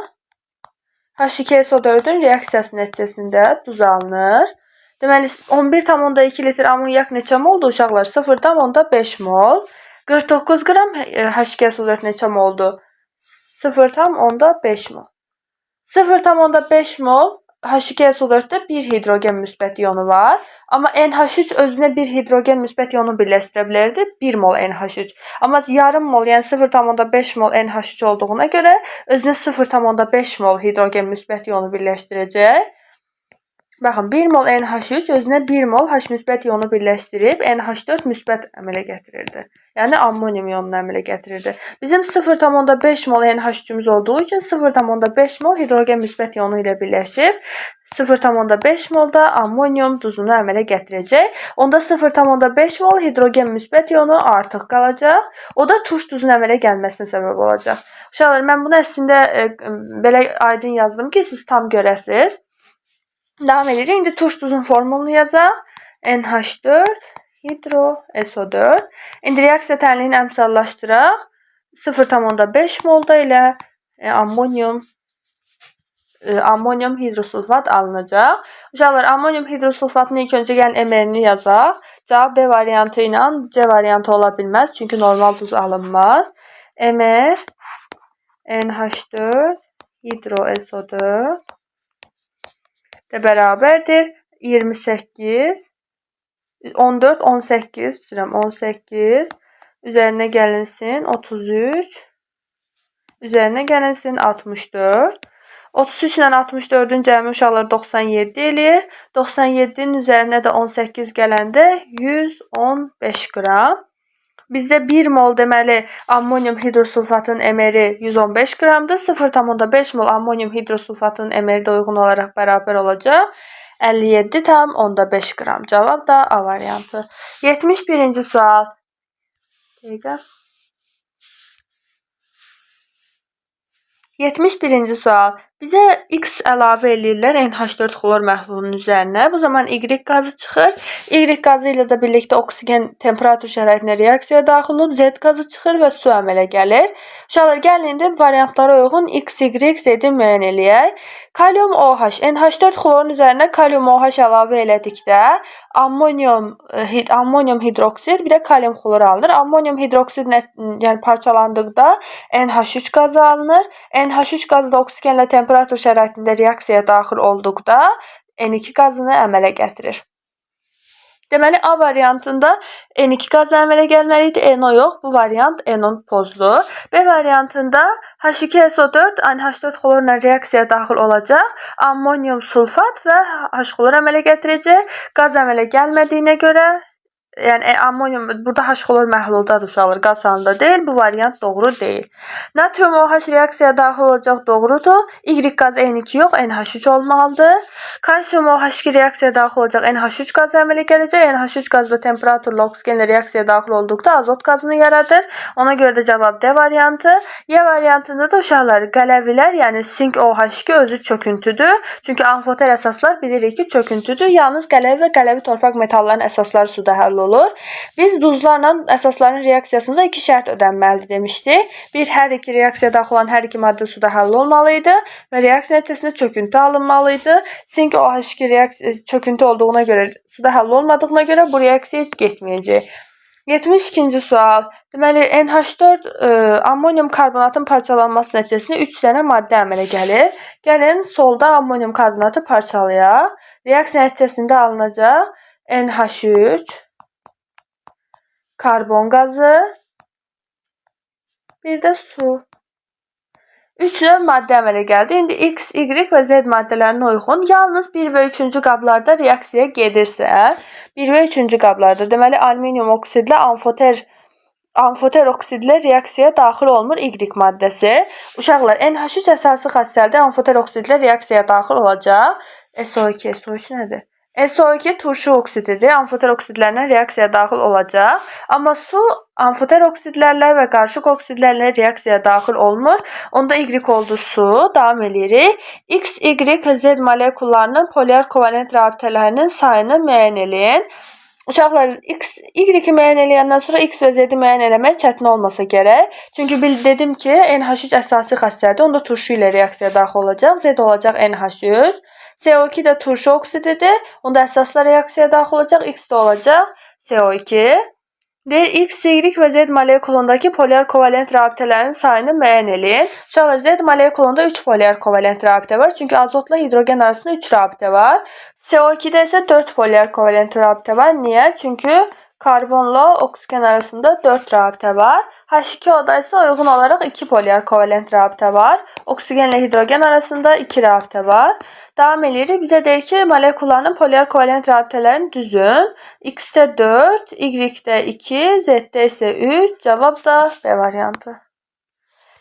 H2SO4-ün reaksiyası nəticəsində duz alınır. Deməli, 11,2 litr amonyak neçə moldur uşaqlar? 0,5 mol. 49 qram H2SO4 neçə moldur? 0,5 mol. 0,5 mol H2SO4-də bir hidrogen müsbət ionu var. Amma NH3 özünə bir hidrogen müsbət ionu birləşdirə bilərdi. 1 mol NH3. Amma yarım mol, yəni 0,5 mol NH3 olduğuna görə özünə 0,5 mol hidrogen müsbət ionu birləşdirəcək. Baxın, 1 mol NH3 özünə 1 mol H müsbət ionu birləşdirib NH4 müsbət əmələ gətirirdi. Yəni ammonium ionunu əmələ gətirirdi. Bizim 0,5 mol NH3-ümüz olduğu üçün 0,5 mol hidrogen müsbət ionu ilə birləşib 0,5 mol da ammonium duzunu əmələ gətirəcək. Onda 0,5 mol hidrogen müsbət ionu artıq qalacaq. O da turş duzun əmələ gəlməsinə səbəb olacaq. Uşaqlar, mən bunu əslində belə aydın yazdım ki, siz tam görəsiniz. Davam edirik. İndi turş duzun formulunu yazaq. NH4 hidro SO4. İndi reaksiya tənliyini əmsallaşdıraq. 0,5 molda ilə ammonium hidrosulfat alınacaq. Uşaqlar, ammonium hidrosulfatını ilk öncə gəlin MR-ni yazaq. Cavab B variantı ilə C variantı ola bilməz. Çünki normal duz alınmaz. MR NH4 hidro SO4 də bərabərdir. 28 14 18 üzrəm 18 üzərinə gəlinsin 33 üzərinə gəlinsin 64. 33 ilə 64-ün cəmi uşaqlar 97 eləyir. 97-nin üzərinə də 18 gələndə 115 qram. Bizdə 1 mol deməli ammonium hidrosulfatın MR-i 115 qramdır. 0,5 mol ammonium hidrosulfatın MR-i də uyğun olaraq bərabər olacaq. 57,5 qram. Cavab da A variantı. 71-ci sual. Dəqiqə. 71-ci sual. Bizə X əlavə eləyirlər NH4 xlor məhlulunun üzərinə. Bu zaman Y qazı çıxır. Y qazı ilə də birlikdə oksigen temperatur şəraitində reaksiyaya daxil olub Z qazı çıxır və su əmələ gəlir. Uşaqlar, gəlin indi variantlara uyğun X, Y, Z-i müəyyən eləyək. Kalium OH, NH4 xlorun üzərinə kalium OH əlavə elədikdə ammonium hidroksid, bir də kalium xlor alınır. Ammonium hidroksid yəni parçalandıqda NH3 qazı alınır. NH3 qazı da oksigenlə temperatur şəraitində reaksiyaya daxil olduqda N2 qazını əmələ gətirir. Deməli, A variantında N2 qazı əmələ gəlməli idi, NO yox. Bu variant NO pozdu. B variantında H2SO4 NH4 xlorla reaksiyaya daxil olacaq. Ammonium sulfat və H xlor əmələ gətirəcək. Qaz əmələ gəlmədiyinə görə, yəni ammonium burada H xlor məhluldadır uşaqlar, qaz halında deyil. Bu variant doğru deyil. Natrium OH reaksiyaya daxil olacaq, doğrudur. Y qazı N2 yox, NH3 olmalıdır. Kalsium OH2 reaksiyaya daxil olacaq, NH3 qazı əmələ gələcək. NH3 qazı da temperaturla oksigenlə reaksiyaya daxil olduqda azot qazını yaradır. Ona görə də cavab D variantı. Y variantında da uşaqlar qələvilər, yəni sink OH2 özü çöküntüdür. Çünki amfoter əsaslar bilirik ki, çöküntüdür. Yalnız qələvi və qələvi torpaq metallarının əsasları suda həll olur. Biz duzlarla əsasların reaksiyasında iki şərt ödənməlidir demişdik. Bir, hər iki reaksiyaya daxil olan hər iki maddə suda həll olmalı idi və reaksiya nəticəsində çöküntü alınmalı idi. Sink OH2 reaksiya çöküntü olduğuna görə, suda həll olmadığına görə bu reaksiya heç getməyəcək. 72-ci sual. Deməli, NH4 ammonium karbonatın parçalanması nəticəsində 3 dənə maddə əmələ gəlir. Gəlin, solda ammonium karbonatı parçalayaq. Reaksiya nəticəsində alınacaq NH3, karbon qazı, bir də su. 3 növ maddə əmələ gəldi. İndi X, Y və Z maddələrinə uyğun yalnız 1 və 3-cü qablarda reaksiya gedirsə, 1 və 3-cü qablarda, deməli alüminium oksidlə amfoter oksidlə reaksiyaya daxil olmur Y maddəsi. Uşaqlar, NH3 əsası xassəlidir, amfoter oksidlə reaksiyaya daxil olacaq. SO2, SO3 nədir? SO2 turşu oksididir, amfoter oksidlərlə reaksiyaya daxil olacaq. Amma su amfoter oksidlərlə və qarışıq oksidlərlə reaksiyaya daxil olmur. Onda Y oldu su. Davam edirik. X, Y və Z molekullarının polyar kovalent rabitələrinin sayını müəyyən eləyin. Uşaqlar, X, Y-i müəyyən eləyəndən sonra X və Z-i müəyyən eləmək çətin olmasa gərək. Çünki dedim ki, NH3 əsasi xassədir. Onda turşu ilə reaksiyaya daxil olacaq. Z olacaq NH3. CO2 də turşu oksididir. Onda əsasla reaksiyaya daxil olacaq. X də olacaq CO2. Deyir, X, Y və Z molekulundakı polyar kovalent rabitələrin sayını müəyyən eləyin. Uşaqlar, Z molekulunda 3 polyar kovalent rabitə var. Çünki azotla hidrogen arasında 3 rabitə var. CO2-də isə 4 polyar kovalent rabitə var. Niyə? Çünki karbonla oksigen arasında 4 rabitə var. H2O-da isə uyğun olaraq 2 polyar kovalent rabitə var. Oksigenlə hidrogen arasında 2 rabitə var. Davam edirik. Bizə deyir ki, molekulların polyar kovalent rabitələrini düzün. X-də 4, Y-də 2, Z-də isə 3. Cavab da B variantı.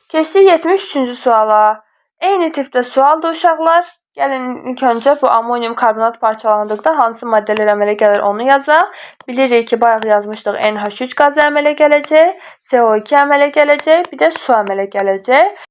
Keçdik 73-cü suala. Eyni tipdə sualdır uşaqlar. Gəlin ilk öncə bu ammonium karbonat parçalandıqda hansı maddələr əmələ gəlir onu yazaq. Bilirik ki, bayaq yazmışdıq NH3 qazı əmələ gələcək, CO2 əmələ gələcək, bir də su əmələ gələcək.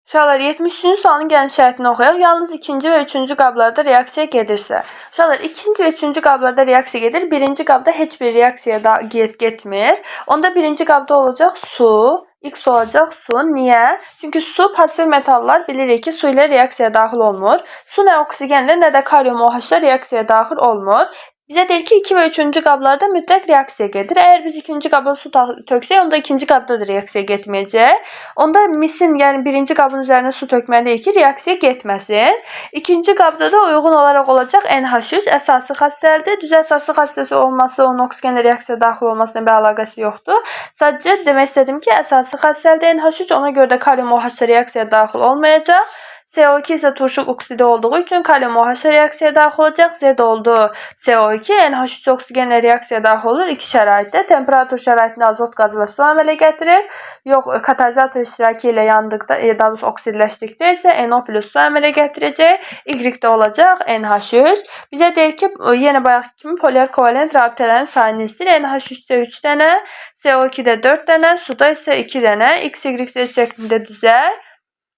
Uşaqlar, 73-cü sualın gəlin şərtini oxuyaq. Yalnız ikinci və üçüncü qablarda reaksiya gedirsə. Uşaqlar, ikinci və üçüncü qablarda reaksiya gedir. Birinci qabda heç bir reaksiya da getmir. Onda birinci qabda olacaq su. X olacaq su. Niyə? Çünki su pasiv metallar bilirik ki, su ilə reaksiyaya daxil olmur. Su nə oksigenlə, nə də kalium OH-la reaksiyaya daxil olmur. Bizə deyir ki, 2 və 3-cü qablarda mütləq reaksiya gedir. Əgər biz ikinci qaba su töksək, onda ikinci qabda da reaksiya getməyəcək. Onda misin, yəni birinci qabın üzərinə su tökməliyik ki, reaksiya getməsin. İkinci qabda da uyğun olaraq olacaq NH3 əsası xassəlidir. Düz əsası xassəsi olması, onun oksigenlə reaksiyaya daxil olmasına bir əlaqəsi yoxdur. Sadəcə demək istədim ki, əsası xassəlidir NH3, ona görə də kalium OH-la reaksiyaya daxil olmayacaq. CO2 isə turşu oksidi olduğu üçün kalium OH reaksiyaya daxil olacaq. Z oldu CO2, NH3 oksigenlə reaksiyaya daxil olur. İki şəraitdə, temperatur şəraitində azot qazı və su əmələ gətirir. Yox, katalizator iştirakı ilə yandıqda, daha doğrusu oksidləşdikdə isə NO plus su əmələ gətirəcək. Y də olacaq NH3. Bizə deyir ki, yenə bayaq kimi polyar kovalent rabitələrin sayını istəyir. NH3-də 3 dənə, CO2-də 4 dənə, suda isə 2 dənə. X, Y, Z şəklində düzər.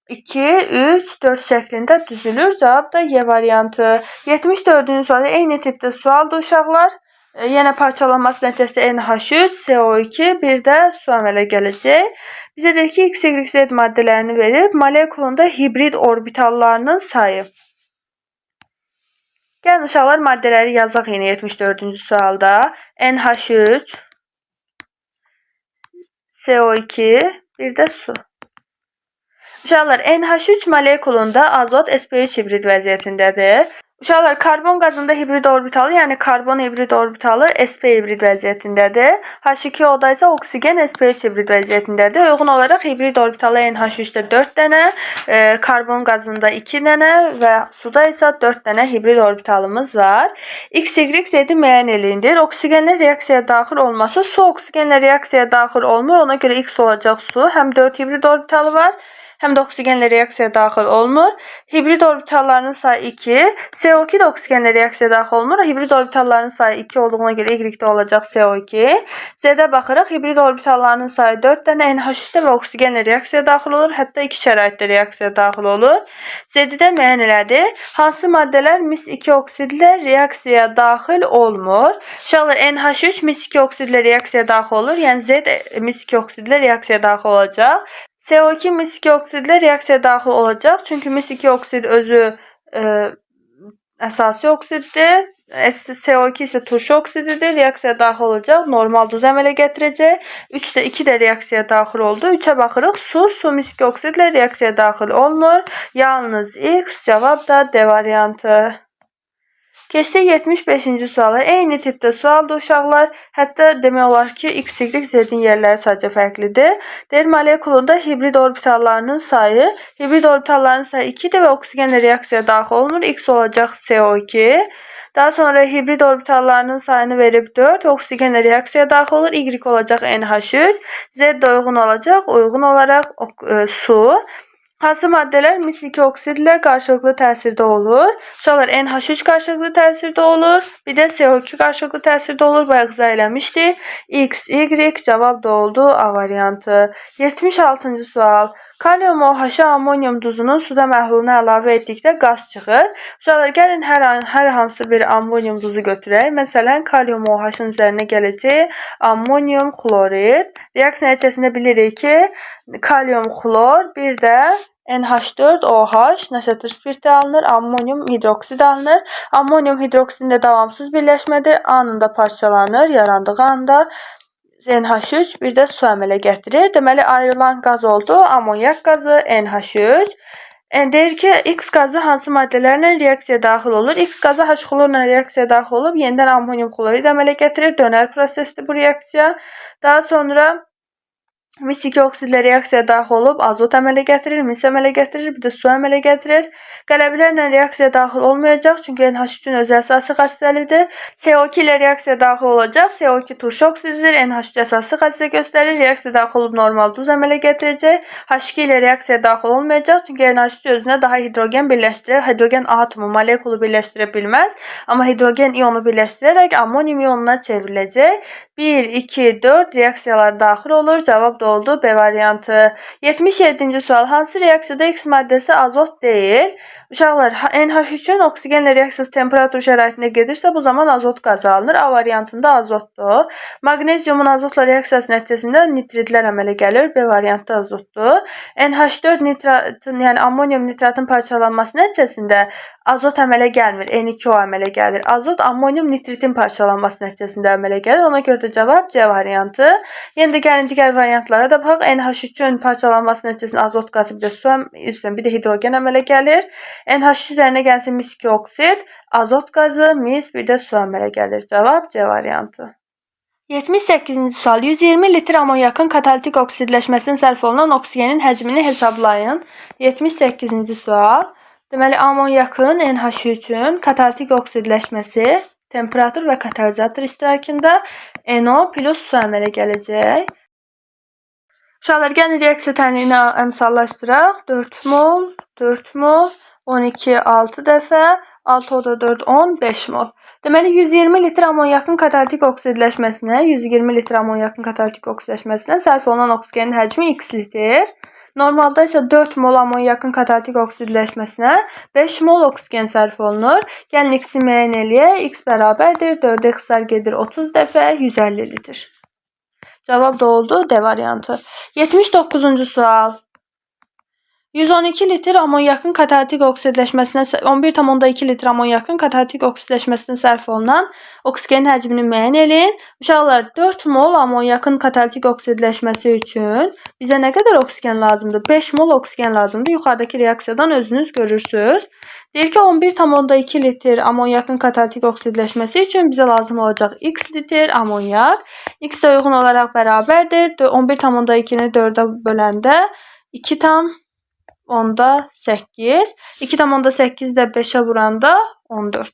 2, 3, 4 şəklində düzülür. Cavab da Y variantı. 74-cü sual eyni tipdə sualdır uşaqlar. Yenə parçalanması nəticəsində NH3, CO2, bir də su əmələ gələcək. Bizə deyir ki, X, Y, Z maddələrini verib, molekulunda hibrid orbitallarının sayı. Gəlin uşaqlar, maddələri yazaq yenə 74-cü sualda. NH3, CO2, bir də su. Uşaqlar, NH3 molekulunda azot sp3 hibrid vəziyyətindədir. Uşaqlar, karbon qazında hibrid orbitalı, yəni karbon hibrid orbitalı sp hibrid vəziyyətindədir. H2O-da isə oksigen sp3 hibrid vəziyyətindədir. Uyğun olaraq hibrid orbitalı NH3-də 4 dənə, karbon qazında 2 dənə və suda isə 4 dənə hibrid orbitalımız var. X, Y, Z-i müəyyən eləyindir. Oksigenlə reaksiyaya daxil olması, su oksigenlə reaksiyaya daxil olmur. Ona görə X olacaq su. Həm 4 hibrid orbitalı var, həm də oksigenlə reaksiyaya daxil olmur. Hibrid orbitallarının sayı 2. CO2 də oksigenlə reaksiyaya daxil olmur. Hibrid orbitallarının sayı 2 olduğuna görə Y-də olacaq CO2. Z-də baxırıq. Hibrid orbitallarının sayı 4 dənə NH3-də və oksigenlə reaksiyaya daxil olur. Hətta iki şəraitdə reaksiyaya daxil olur. Z-də də müəyyən elədi. Hansı maddələr mis 2 oksidlə reaksiyaya daxil olmur? Uşaqlar, NH3 mis 2 oksidlə reaksiyaya daxil olur. Yəni Z mis 2 oksidlə reaksiyaya daxil olacaq. CO2 mis 2 oksidlə reaksiyaya daxil olacaq. Çünki mis 2 oksid özü əsasi oksiddir. CO2 isə turşu oksididir. Reaksiyaya daxil olacaq, normal duz əmələ gətirəcək. 3 də 2 də reaksiyaya daxil oldu. 3-ə baxırıq. Su mis 2 oksidlə reaksiyaya daxil olmur. Yalnız X, cavab da D variantı. Keçdik 75-ci suala. Eyni tipdə sualdır uşaqlar. Hətta demək olar ki, X, Y, Z-in yerləri sadəcə fərqlidir. Deyir, molekulunda hibrid orbitallarının sayı, hibrid orbitallarının sayı 2-dir və oksigenlə reaksiyaya daxil olmur. X olacaq CO2. Daha sonra hibrid orbitallarının sayını verib 4, oksigenlə reaksiyaya daxil olur. Y olacaq NH3, Z də uyğun olacaq, uyğun olaraq su. Hansı maddələr mis 2 oksidlə qarşılıqlı təsirdə olur? Uşaqlar, NH3 qarşılıqlı təsirdə olur, bir də CO2 qarşılıqlı təsirdə olur. Bayaq izah eləmişdik. X, Y cavab da oldu A variantı. 76-cı sual. Kalium OH-a amonyum duzunun suda məhlulunu əlavə etdikdə qaz çıxır. Uşaqlar, gəlin hər hansı bir amonyum duzu götürək. Məsələn, kalium OH-ın üzərinə gələcək amonyum xlorid. Reaksiya nəticəsində bilirik ki, kalium xlor, bir də NH4OH nəşətir spirti alınır, amonyum hidroksid alınır. Amonyum hidroksidində davamsız birləşmədir, anında parçalanır, yarandığı anda NH3 bir də su əmələ gətirir. Deməli, ayrılan qaz oldu, amonyak qazı NH3. Deyir ki, X qazı hansı maddələrlə reaksiyaya daxil olur? X qazı H xlorla reaksiyaya daxil olub, yenidən amonyum xlorid əmələ gətirir. Dönər prosesdir bu reaksiya. Daha sonra mis 2 oksidlə reaksiyaya daxil olub, azot əmələ gətirir, mis əmələ gətirir, bir də su əmələ gətirir. Qələbilərlə reaksiyaya daxil olmayacaq, çünki NH3-ün özü əsası xassəlidir. CO2 ilə reaksiyaya daxil olacaq, CO2 turşu oksididir, NH3 əsası xassə göstərir, reaksiyaya daxil olub normal duz əmələ gətirəcək. H2 ilə reaksiyaya daxil olmayacaq, çünki NH3 özünə daha hidrogen birləşdirər, hidrogen atomu, molekulu birləşdirə bilməz, amma hidrogen iyonu birləşdirərək amonyum iyonuna çevriləcək. 1, 2, 4 reaksiyalar daxil olur, cavab da oldu B variantı. 77-ci sual. Hansı reaksiyada X maddəsi azot deyil? Uşaqlar, NH3-ün oksigenlə reaksiyası temperatur şəraitində gedirsə, bu zaman azot qazı alınır. A variantında azotdur. Maqneziumun azotla reaksiyası nəticəsində nitridlər əmələ gəlir. B variantı azotdur. NH4 nitratın, yəni amonyum nitratın parçalanması nəticəsində azot əmələ gəlmir. N2O əmələ gəlir. Azot amonyum nitritin parçalanması nəticəsində əmələ gəlir. Ona görə də cavab C variantı. Yenə də gəlin digər variantlara da baxaq. NH3-ün parçalanması nəticəsində azot qazı, bir də su, bir də hidrogen əmələ gəlir. NH3 üzərinə gəlsin mis 2 oksid, azot qazı, mis, bir də su əmələ gəlir. Cavab C variantı. 78-ci sual. 120 litr amonyakın katalitik oksidləşməsinə sərf olunan oksigenin həcmini hesablayın. 78-ci sual. Deməli, amonyakın NH3-ün katalitik oksidləşməsi temperatur və katalizator iştirakında NO plus su əmələ gələcək. Uşaqlar, gəlin reaksiya tənliyini əmsallaşdıraq. 4 mol, 4 mol, 12, 6 dəfə, 6 o da 4, 10, 5 mol. Deməli, 120 litr amonyakın katalitik oksidləşməsinə, 120 litr amonyakın katalitik oksidləşməsinə sərf olunan oksigenin həcmi x litr. Normalda isə 4 mol amonyakın katalitik oksidləşməsinə 5 mol oksigen sərf olunur. Gəlin x-i müəyyən eləyək. X bərabərdir. 4-ə ixtisar gedir 30 dəfə 150 litr. Cavab da oldu D variantı. 79-cu sual. 112 litr amonyakın katalitik oksidləşməsinə 11,2 litr amonyakın katalitik oksidləşməsinə sərf olunan oksigenin həcmini müəyyən eləyin. Uşaqlar, 4 mol amonyakın katalitik oksidləşməsi üçün bizə nə qədər oksigen lazımdır? 5 mol oksigen lazımdır. Yuxarıdakı reaksiyadan özünüz görürsünüz. Deyir ki, 11,2 litr amonyakın katalitik oksidləşməsi üçün bizə lazım olacaq x litr amonyak. X də uyğun olaraq bərabərdir. 11,2-ni 4-ə böləndə 2,8. 2,8 də 5-ə vuranda 14.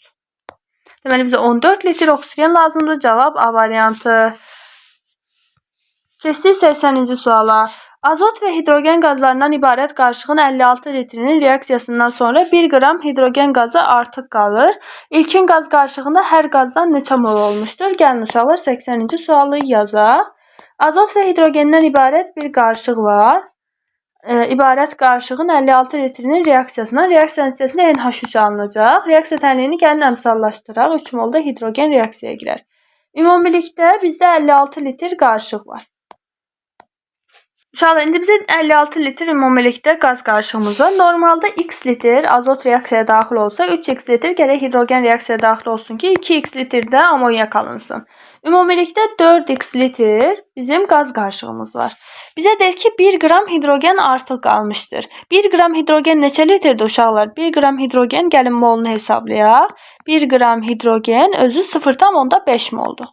Deməli, bizə 14 litr oksigen lazımdır. Cavab A variantı. Keçdik 80-ci suala. Azot və hidrogen qazlarından ibarət qarışığın 56 litrinin reaksiyasından sonra 1 qram hidrogen qazı artıq qalır. İlkin qaz qarışığında hər qazdan neçə mol olmuşdur? Gəlin uşaqlar, 80-ci sualı yazaq. Azot və hidrogenden ibarət bir qarışıq var. İbarət qarışığın 56 litrinin reaksiyasından reaksiya nəticəsində NH3 alınacaq. Reaksiya tənliyini gəlin əmsallaşdıraq. 3 molda hidrogen reaksiyaya girər. Ümumilikdə bizdə 56 litr qarışıq var. Uşaqlar, indi bizə 56 litr ümumilikdə qaz qarışığımız var. Normalda x litr azot reaksiyaya daxil olsa, 3x litr gərək hidrogen reaksiyaya daxil olsun ki, 2x litr də amonyak alınsın. Ümumilikdə 4x litr bizim qaz qarışığımız var. Bizə deyir ki, 1 qram hidrogen artıq qalmışdır. 1 qram hidrogen neçə litrdir uşaqlar? 1 qram hidrogen, gəlin molunu hesablayaq. 1 qram hidrogen özü 0,5 moldur.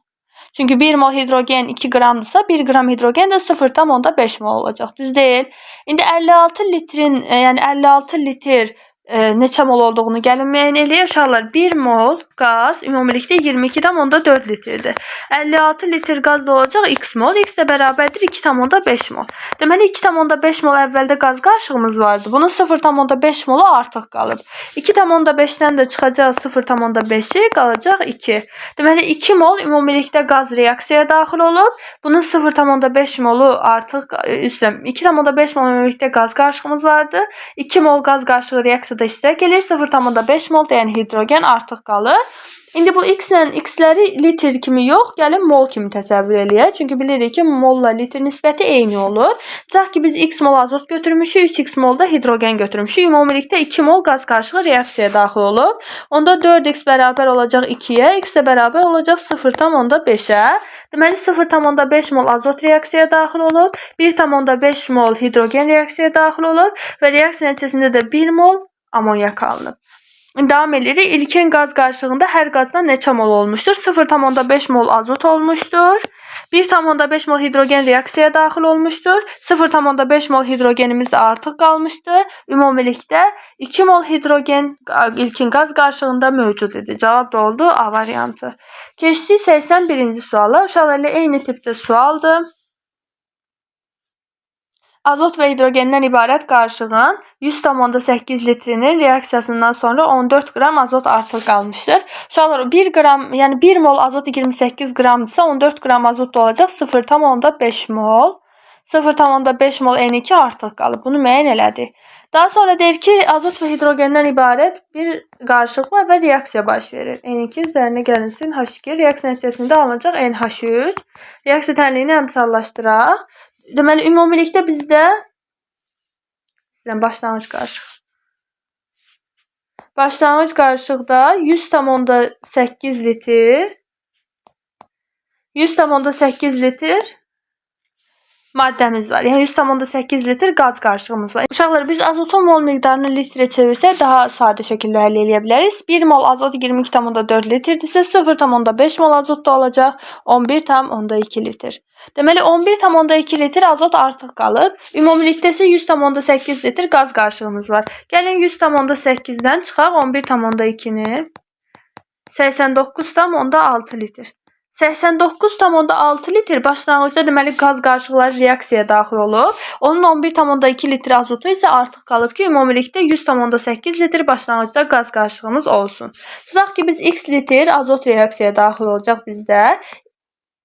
Çünki 1 mol hidrogen 2 qramdırsa, 1 qram hidrogen də 0,5 mol olacaq. Düz deyil? İndi 56 litrin, yəni 56 litr neçə mol olduğunu gəlin müəyyən eləyək. Uşaqlar, 1 mol qaz ümumilikdə 22,4 litrdir. 56 litr qaz da olacaq x mol. X də bərabərdir 2,5 mol. Deməli 2,5 mol əvvəldə qaz qarışığımız vardı. Bunun 0,5 molu artıq qalıb. 2,5-dən də çıxacaq 0,5-i, qalacaq 2. Deməli 2 mol ümumilikdə qaz reaksiyaya daxil olub. Bunun 0,5 molu artıq, 2,5 mol ümumilikdə qaz qarışığımız vardı. 2 mol qaz qarışığı reaksiyada iştirak edir. 0,5 mol, yəni hidrogen artıq qalır. İndi bu x ilə x-ləri litr kimi yox, gəlin mol kimi təsəvvür eləyək. Çünki bilirik ki, molla litr nisbəti eyni olur. Tutaq ki, biz x mol azot götürmüşük, 3x mol da hidrogen götürmüşük. Ümumilikdə 2 mol qaz qarışığı reaksiyaya daxil olub. Onda 4x bərabər olacaq 2-yə, x də bərabər olacaq 0,5-ə. Deməli 0,5 mol azot reaksiyaya daxil olub, 1,5 mol hidrogen reaksiyaya daxil olub və reaksiya nəticəsində də 1 mol amonyak alınıb. Davam edirik. İlkin qaz qarışığında hər qazdan neçə mol olmuşdur? 0,5 mol azot olmuşdur. 1,5 mol hidrogen reaksiyaya daxil olmuşdur. 0,5 mol hidrogenimiz də artıq qalmışdı. Ümumilikdə 2 mol hidrogen ilkin qaz qarışığında mövcud idi. Cavab da oldu A variantı. Keçdik 81-ci suala. Uşaqlar, elə eyni tipdə sualdır. Azot və hidrogenden ibarət qarışığın 100,8 litrinin reaksiyasından sonra 14 qram azot artıq qalmışdır. Uşaqlar, 1 qram, yəni 1 mol azot 28 qramdırsa, 14 qram azot da olacaq 0,5 mol. 0,5 mol N2 artıq qalıb. Bunu müəyyən elədik. Daha sonra deyir ki, azot və hidrogenden ibarət bir qarışıq var və reaksiya baş verir. N2 üzərinə gəlinsin H2. Reaksiya nəticəsində alınacaq NH3. Reaksiya tənliyini əmsallaşdıraq. Deməli, ümumilikdə bizdə başlanğıc qarışıq. Başlanğıc qarışıqda 100,8 litr 100,8 litr maddəmiz var. Yəni 100,8 litr qaz qarışığımız var. Uşaqlar, biz azotun mol miqdarını litrə çevirsək daha sadə şəkildə həll eləyə biləriz. 1 mol azot 22,4 litrdirsə 0,5 mol azot da olacaq 11,2 litr. Deməli 11,2 litr azot artıq qalıb. Ümumilikdə isə 100,8 litr qaz qarışığımız var. Gəlin 100,8-dən çıxaq 11,2-ni. 89,6 litr. 89,6 litr başlanğıcda deməli qaz qarışıqları reaksiyaya daxil olub. Onun 11,2 litr azotu isə artıq qalıb ki, ümumilikdə 100,8 litr başlanğıcda qaz qarışığımız olsun. Tutaq ki, biz x litr azot reaksiyaya daxil olacaq bizdə.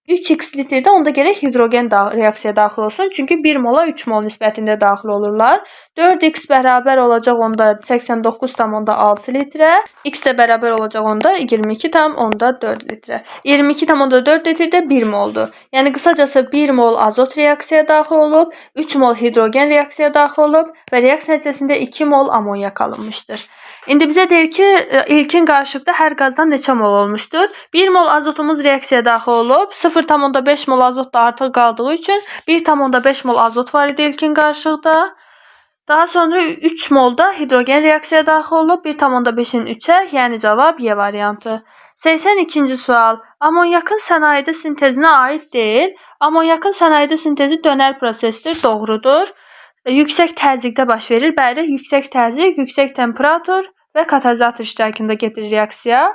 3x litrdə onda gərək hidrogen reaksiyaya daxil olsun. Çünki 1 mola 3 mol nisbətində daxil olurlar. 4x bərabər olacaq onda 89,6 litrə. X də bərabər olacaq onda 22,4 litrə. 22,4 litrdə 1 moldur. Yəni qısacası 1 mol azot reaksiyaya daxil olub, 3 mol hidrogen reaksiyaya daxil olub və reaksiya nəticəsində 2 mol amonyak alınmışdır. İndi bizə deyir ki, ilkin qarışıqda hər qazdan neçə mol olmuşdur? 1 mol azotumuz reaksiyaya daxil olub, 0,5 mol azot da artıq qaldığı üçün 1,5 mol azot var idi ilkin qarışıqda. Daha sonra 3 mol da hidrogen reaksiyaya daxil olub, 1,5-in 3-ə, yəni cavab Y variantı. 82-ci sual. Amonyakın sənayedə sintezinə aid deyil. Amonyakın sənayedə sintezi dönər prosesdir, doğrudur. Yüksək təzyiqdə baş verir. Bəli, yüksək təzyiq, yüksək temperatur və katalizator iştirakında gedir reaksiya.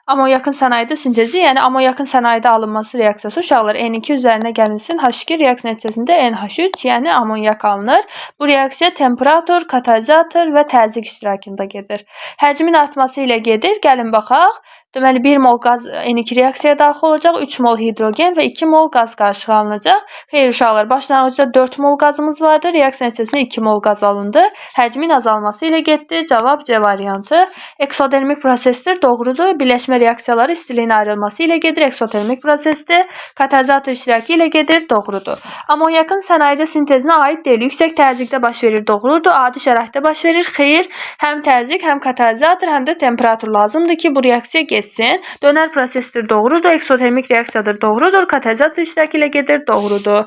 Amonyakın sənayedə sintezi, yəni amonyakın sənayedə alınması reaksiyası uşaqlar N2 üzərinə gəlinsin H2 reaksiya nəticəsində NH3, yəni amonyak alınır. Bu reaksiya temperatur, katalizator və təzyiq iştirakında gedir. Həcmin artması ilə gedir. Gəlin baxaq. Deməli 1 mol qaz N2 reaksiyaya daxil olacaq, 3 mol hidrogen və 2 mol qaz qarışığı alınacaq. Xeyr uşaqlar, başlanğıcda 4 mol qazımız vardı. Reaksiya nəticəsində 2 mol qaz alındı. Həcmin azalması ilə getdi. Cavab C variantı. Eksotermik prosesdir, doğrudur. Birləşmə reaksiyaları istiliyin ayrılması ilə gedir. Eksotermik prosesdir. Katalizator iştirakı ilə gedir, doğrudur. Amonyakın sənayedə sintezinə aid deyil. Yüksək təzyiqdə baş verir, doğrudur. Adi şəraitdə baş verir. Xeyr, həm təzyiq, həm katalizator, həm də temperatur lazımdır ki, bu reaksiya getsin. Dönər prosesdir, doğrudur. Eksotermik reaksiyadır, doğrudur. Katalizator iştirakı ilə gedir, doğrudur.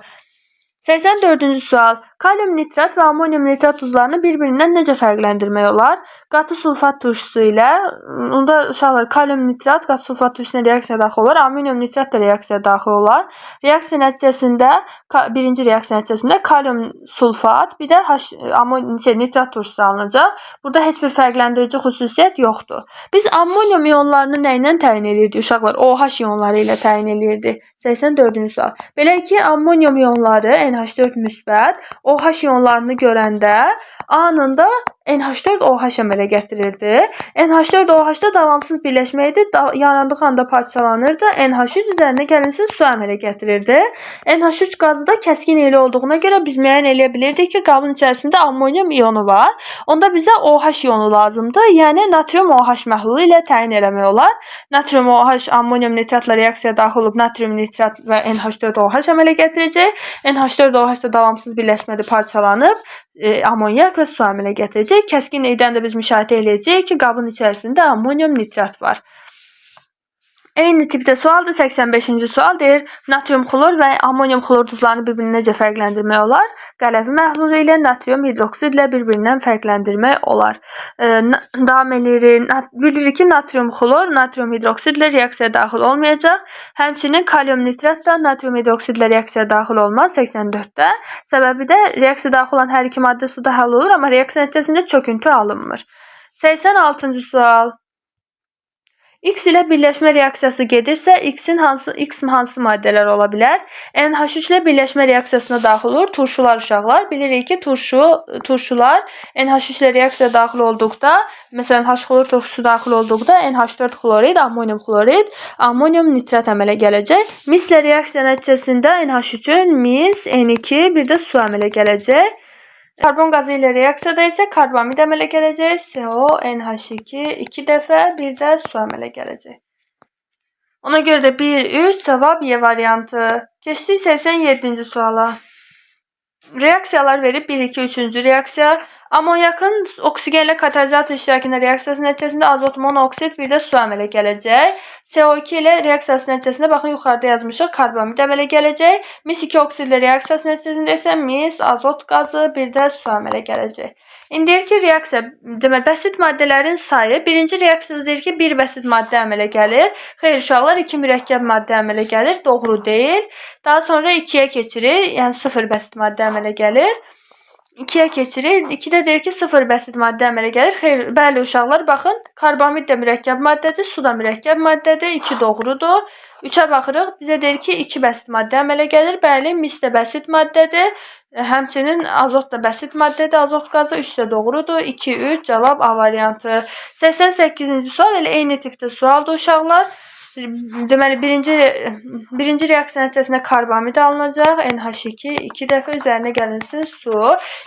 84-cü sual. Kalium nitrat və amonium nitrat duzlarını bir-birindən necə fərqləndirmək olar? Qatı sulfat turşusu ilə, onda uşaqlar kalium nitrat qatı sulfat turşusuna reaksiya daxil olar, amonium nitrat da reaksiyaya daxil olar. Reaksiya nəticəsində, birinci reaksiya nəticəsində kalium sulfat, bir də nitrat turşusu alınacaq. Burada heç bir fərqləndirici xüsusiyyət yoxdur. Biz amonium ionlarını nə ilə təyin edirdik uşaqlar? OH ionları ilə təyin edirdik. 84-cü sual. Belə ki, amonium ionları NH4 müsbət OH ionlarını görəndə anında NH4OH əmələ gətirirdi. NH4OH-da davamsız birləşmə idi. Yarandığı anda parçalanırdı. NH3 üzərinə gəlinsin su əmələ gətirirdi. NH3 qazı da kəskin eyli olduğuna görə biz müəyyən eləyə bilirdik ki, qabın içərisində amonium ionu var. Onda bizə OH ionu lazımdır. Yəni natrium OH məhlulu ilə təyin eləmək olar. Natrium OH amonium nitratla reaksiyaya daxil olub natrium nitrat və NH4OH əmələ gətirəcək. NH4OH da davamsız birləşmədə parçalanıb amonyak və su əmələ gətirəcək. Kəskin eydən də biz müşahidə eləyəcəyik ki, qabın içərisində amonium nitrat var. Eyni tipdə sualdır. 85-ci sual deyir, natrium xlor və amonium xlor duzlarını bir-birindən necə fərqləndirmək olar? Qələvi məhlulu ilə natrium hidroksidlə bir-birindən fərqləndirmək olar. Davam edirik. Bilirik ki, natrium xlor natrium hidroksidlə reaksiyaya daxil olmayacaq. Həmçinin kalium nitrat da natrium hidroksidlə reaksiyaya daxil olmaz 84-də. Səbəbi də reaksiya daxil olan hər iki maddə suda həll olur, amma reaksiya nəticəsində çöküntü alınmır. 86-cı sual. X ilə birləşmə reaksiyası gedirsə, X hansı maddələr ola bilər? NH3 ilə birləşmə reaksiyasına daxil olur. Turşular uşaqlar. Bilirik ki, turşular NH3 ilə reaksiya daxil olduqda, məsələn, H xlor turşusu daxil olduqda NH4 xlorid, amonium xlorid, amonium nitrat əmələ gələcək. Mislə reaksiya nəticəsində NH3-ün mis, N2, bir də su əmələ gələcək. Karbon qazı ilə reaksiyada isə karbamid əmələ gələcək. CO, NH2, 2 dəfə, bir də su əmələ gələcək. Ona görə də 1, 3 cavab Y variantı. Keçdik 87-ci suala. Reaksiyalar verib 1, 2, 3-cü reaksiya. Amonyakın oksigenlə katalizator iştirakında reaksiyası nəticəsində azot monoksid, bir də su əmələ gələcək. CO2 ilə reaksiyası nəticəsində baxın yuxarıda yazmışıq, karbamid əmələ gələcək. Mis 2 oksidlə reaksiyası nəticəsində isə mis, azot qazı, bir də su əmələ gələcək. İndi deyir ki, reaksiya, deməli bəsit maddələrin sayı. Birinci reaksiyada deyir ki, bir bəsit maddə əmələ gəlir. Xeyr uşaqlar, 2 mürəkkəb maddə əmələ gəlir. Doğru deyil. Daha sonra 2-yə keçirik. Yəni 0 bəsit maddə əmələ gəlir. 2-yə keçirik. 2-də deyir ki, 0 bəsit maddə əmələ gəlir. Xeyr, bəli uşaqlar, baxın, karbamid də mürəkkəb maddədir, su da mürəkkəb maddədir. 2 doğrudur. 3-ə baxırıq. Bizə deyir ki, 2 bəsit maddə əmələ gəlir. Bəli, mis də bəsit maddədir. Həmçinin azot da bəsit maddədir. Azot qazı 3 də doğrudur. 2, 3 cavab A variantı. 88-ci sual elə eyni tipdə sualdır uşaqlar. Deməli, birinci reaksiya nəticəsində karbamid alınacaq. NH2 2 dəfə üzərinə gəlinsin su.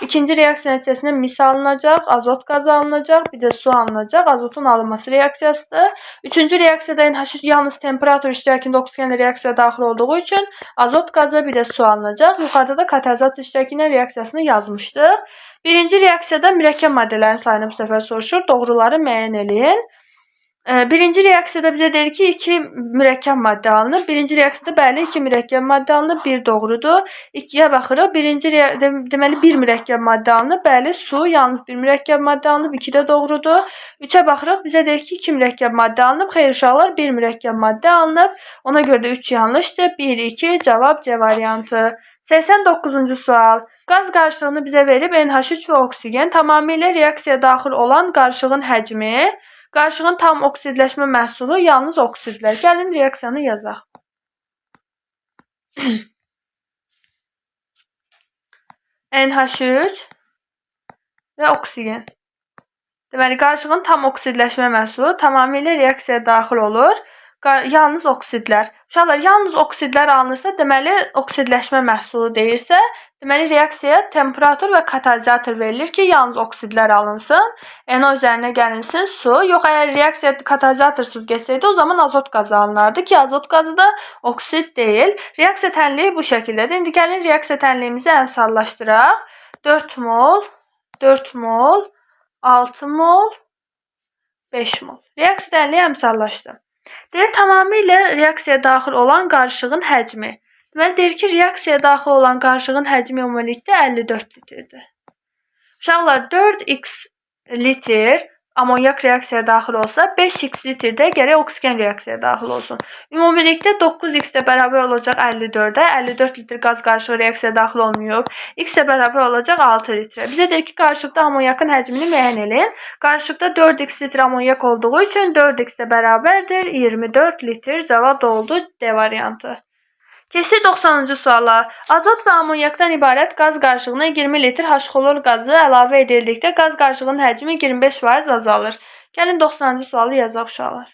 İkinci reaksiya nəticəsində mis alınacaq, azot qazı alınacaq, bir də su alınacaq. Azotun alınması reaksiyasıdır. Üçüncü reaksiyada NH3 yalnız temperatur iştirakında oksigenlə reaksiya daxil olduğu üçün azot qazı, bir də su alınacaq. Yuxarıda da katalizator iştirakı ilə reaksiyasını yazmışdıq. Birinci reaksiyada mürəkkəb maddələrin sayını bu səfər soruşur. Doğruları müəyyən eləyin. Birinci reaksiyada bizə deyir ki, 2 mürəkkəb maddə alınıb. Birinci reaksiyada bəli, 2 mürəkkəb maddə alınıb, 1 doğrudur. 2-yə baxırıq. Birinci deməli 1 mürəkkəb maddə alınıb. Bəli, su yalnız 1 mürəkkəb maddə alınıb, 2 də doğrudur. 3-ə baxırıq. Bizə deyir ki, 2 mürəkkəb maddə alınıb. Xeyr uşaqlar, 1 mürəkkəb maddə alınıb. Ona görə də 3 yanlışdır. 1, 2 cavab C variantı. 89-cu sual. Qaz qarışığını bizə verib NH3 və oksigen. Tamamilə reaksiyaya daxil olan qarışığın həcmi. Qarışığın tam oksidləşmə məhsulu yalnız oksidlər. Gəlin reaksiyanı yazaq. NH3 və oksigen. Deməli, qarışığın tam oksidləşmə məhsulu tamamilə reaksiyaya daxil olur. Yalnız oksidlər. Uşaqlar, yalnız oksidlər alınırsa, deməli, oksidləşmə məhsulu deyirsə, deməli, reaksiyaya temperatur və katalizator verilir ki, yalnız oksidlər alınsın, NO üzərinə gəlinsin su. Yox, əgər reaksiya katalizatorsuz getsəydi, o zaman azot qazı alınardı ki, azot qazı da oksid deyil. Reaksiya tənliyi bu şəkildədir. İndi gəlin reaksiya tənliyimizi əmsallaşdıraq. 4 mol, 4 mol, 6 mol, 5 mol. Reaksiya tənliyi əmsallaşdı. Deyir, tamamilə reaksiyaya daxil olan qarışığın həcmi. Deməli, deyir ki, reaksiyaya daxil olan qarışığın həcmi ümumilikdə 54 litrdir. Uşaqlar, 4x litr amonyak reaksiyaya daxil olsa, 5x litrdə gərək oksigen reaksiyaya daxil olsun. Ümumilikdə 9x də bərabər olacaq 54-ə. 54 litr qaz qarışığı reaksiyaya daxil olmayıb. X də bərabər olacaq 6 litrə. Bizə deyir ki, qarışıqda amonyakın həcmini müəyyən eləyin. Qarışıqda 4x litr amonyak olduğu üçün 4x də bərabərdir 24 litr. Cavab da oldu D variantı. Keçdik 90-cı suala. Azot və amonyakdan ibarət qaz qarışığına 20 litr H-xlor qazı əlavə edildikdə qaz qarışığının həcmi 25% azalır. Gəlin 90-cı sualı yazaq uşaqlar.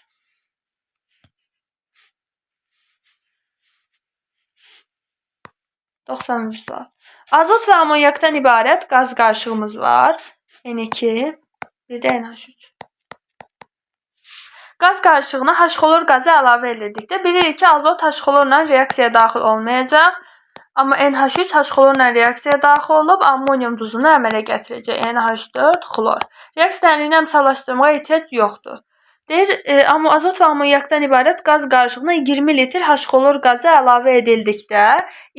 90-cı sual. Azot və amonyakdan ibarət qaz qarışığımız var. N2, bir də NH3. Qaz qarışığına H-xlor qazı əlavə edildikdə bilirik ki, azot H-xlorla reaksiyaya daxil olmayacaq. Amma NH3 H-xlorla reaksiyaya daxil olub ammonium duzunu əmələ gətirəcək. NH4 xlor. Reaksiya tənliyini əmsallaşdırmağa ehtiyac yoxdur. Deyir, amma azot və amonyakdan ibarət qaz qarışığına 20 litr H-xlor qazı əlavə edildikdə,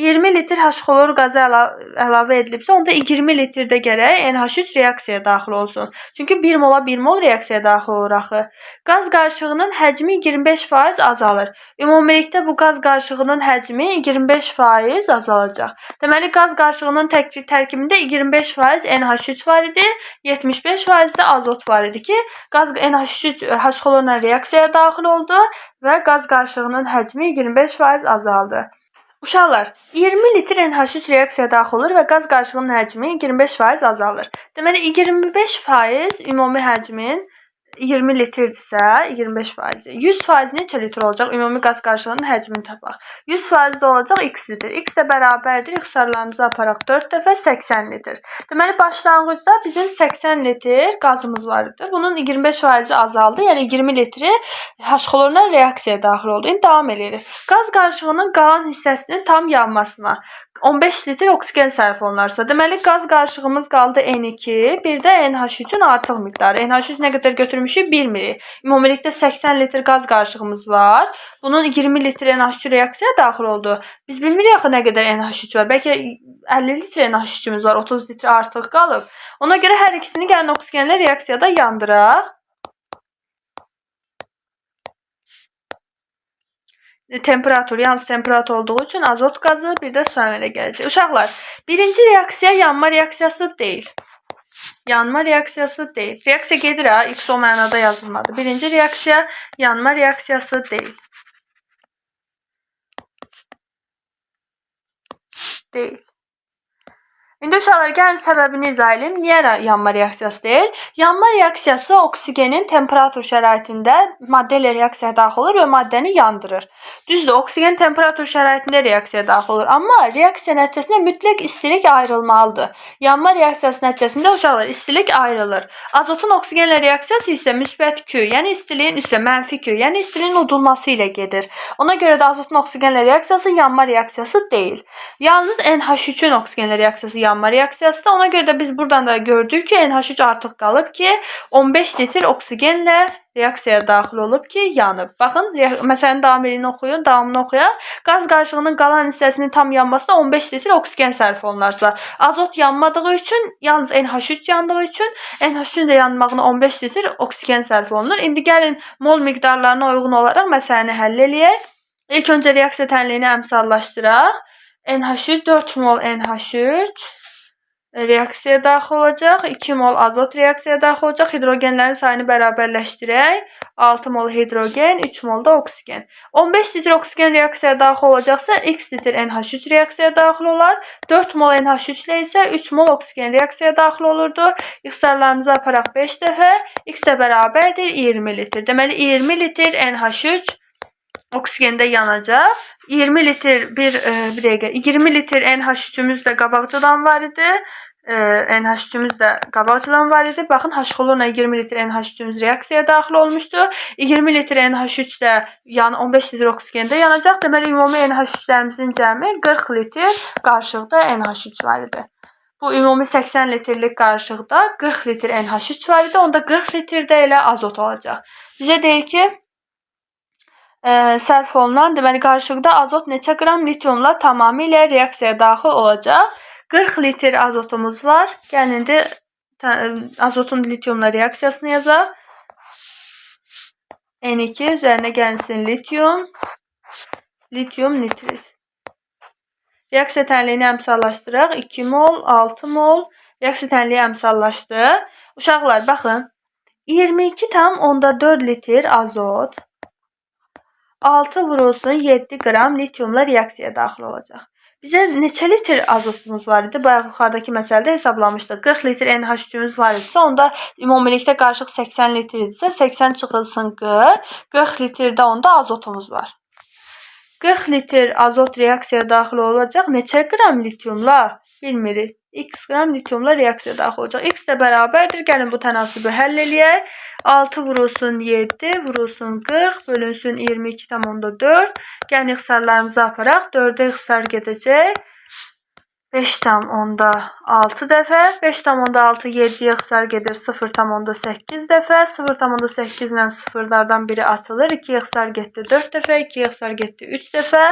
20 litr H-xlor qazı əlavə edilibsə, onda 20 litrdə gərək NH3 reaksiyaya daxil olsun. Çünki 1 mola 1 mol reaksiyaya daxil olur axı. Qaz qarışığının həcmi 25% azalır. Ümumilikdə bu qaz qarışığının həcmi 25% azalacaq. Deməli, qaz qarışığının tərkibində 25% NH3 var idi, 75% də azot var idi ki, qaz NH3 H-xlorla reaksiyaya daxil oldu və qaz qarışığının həcmi 25% azaldı. Uşaqlar, 20 litr NH3 reaksiyaya daxil olur və qaz qarışığının həcmi 25% azalır. Deməli, 25% ümumi həcmin 20 litrdirsə, 25%. 100% neçə litr olacaq? Ümumi qaz qarışığının həcmini tapaq. 100% də olacaq x litr. X də bərabərdir. İxtisarlarımızı aparaq 4 dəfə 80 litr. Deməli, başlanğıcda bizim 80 litr qazımız var idi. Bunun 25% azaldı. Yəni 20 litri H-xlorla reaksiyaya daxil oldu. İndi davam edirik. Qaz qarışığının qalan hissəsinin tam yanmasına 15 litr oksigen sərf olunarsa, deməli, qaz qarışığımız qaldı N2, bir də NH3-ün artıq miqdarı. NH3 nə qədər götürmüşük bilmirik. Ümumilikdə 80 litr qaz qarışığımız var. Bunun 20 litr NH3 reaksiyaya daxil oldu. Biz bilmirik axı nə qədər NH3 var. Bəlkə 50 litr NH3-ümüz var, 30 litr artıq qalıb. Ona görə hər ikisini gəlin oksigenlə reaksiyada yandıraq. Temperatur, yalnız temperatur olduğu üçün azot qazı, bir də su əmələ gələcək. Uşaqlar, birinci reaksiya yanma reaksiyası deyil. Yanma reaksiyası deyil. Reaksiya gedir ha, X o mənada yazılmadı. Birinci reaksiya yanma reaksiyası deyil. Deyil. İndi uşaqlar, gəlin səbəbini izah edeyim. Niyə yanma reaksiyası deyil? Yanma reaksiyası oksigenin temperatur şəraitində maddə ilə reaksiyaya daxil olur və maddəni yandırır. Düzdür, oksigen temperatur şəraitində reaksiyaya daxil olur. Amma reaksiya nəticəsində mütləq istilik ayrılmalıdır. Yanma reaksiyası nəticəsində uşaqlar istilik ayrılır. Azotun oksigenlə reaksiyası isə müsbət Q, yəni istiliyin isə mənfi Q, yəni istiliyin udulması ilə gedir. Ona görə də azotun oksigenlə reaksiyası yanma reaksiyası deyil. Yalnız NH3-ün oksigenlə reaksiyası yanma reaksiyasıdır. Ona görə də biz buradan da gördük ki, NH3 artıq qalıb ki, 15 litr oksigenlə reaksiyaya daxil olub ki, yanıb. Baxın, məsələnin davam eləyini oxuyun, davamını oxuyaq. Qaz qarışığının qalan hissəsinin tam yanmasına 15 litr oksigen sərf olunarsa, azot yanmadığı üçün, yalnız NH3 yandığı üçün NH3-ün də yanmağına 15 litr oksigen sərf olunur. İndi gəlin mol miqdarlarına uyğun olaraq məsələni həll eləyək. İlk öncə reaksiya tənliyini əmsallaşdıraq. NH3, 4 mol NH3, reaksiyaya daxil olacaq. 2 mol azot reaksiyaya daxil olacaq. Hidrogenlərin sayını bərabərləşdirək. 6 mol hidrogen, 3 mol da oksigen. 15 litr oksigen reaksiyaya daxil olacaqsa, x litr NH3 reaksiyaya daxil olar. 4 mol NH3 ilə isə 3 mol oksigen reaksiyaya daxil olurdu. İxtisarlarımızı aparaq 5 dəfə. X də bərabərdir 20 litr. Deməli 20 litr NH3 oksigende yanacaq. 20 litr bir dəqiqə. 20 litr NH3-ümüz də qabaqcadan var idi. NH3-ümüz də qabaqcadan var idi. Baxın, H-xlorla 20 litr NH3-ümüz reaksiyaya daxil olmuşdu. 20 litr NH3 də yəni 15 litr oksigende yanacaq. Deməli, ümumi NH3-lərimizin cəmi 40 litr qarışıqda NH3 var idi. Bu ümumi 80 litrlik qarışıqda 40 litr NH3 var idi. Onda 40 litrdə elə azot olacaq. Bizə deyir ki, sərf olunan, deməli, qarışıqda azot neçə qram litiumla tamamilə reaksiyaya daxil olacaq? 40 litr azotumuz var. Gəlin indi azotun litiumla reaksiyasını yazaq. N2 üzərinə gəlsin litium, litium nitrit. Reaksiya tənliyini əmsallaşdıraq. 2 mol, 6 mol. Reaksiya tənliyi əmsallaşdı. Uşaqlar, baxın. 22,4 litr azot 6 vurulsun 7 qram litiumla reaksiyaya daxil olacaq. Bizə neçə litr azotumuz var idi? Bayaq yuxarıdakı məsələdə hesablamışdıq. 40 litr NH3-ümüz var idisə, onda ümumilikdə qarışıq 80 litr idisə, 80 çıxılsın 40. 40 litrdə onda azotumuz var. 40 litr azot reaksiyaya daxil olacaq. Neçə qram litiumla? Bilmirik. X qram litiumla reaksiyaya daxil olacaq. X də bərabərdir. Gəlin bu tənasübü həll eləyək. 6 vurulsun 7 vurulsun 40 bölünsün 22,4. Gəlin ixtisarlarımızı aparaq. 4-ə ixtisar gedəcək. 5,6 dəfə. 5,6 7-yə ixtisar gedir 0,8 dəfə. 0,8 ilə sıfırlardan biri atılır. 2-yə ixtisar getdi 4 dəfə. 2-yə ixtisar getdi 3 dəfə.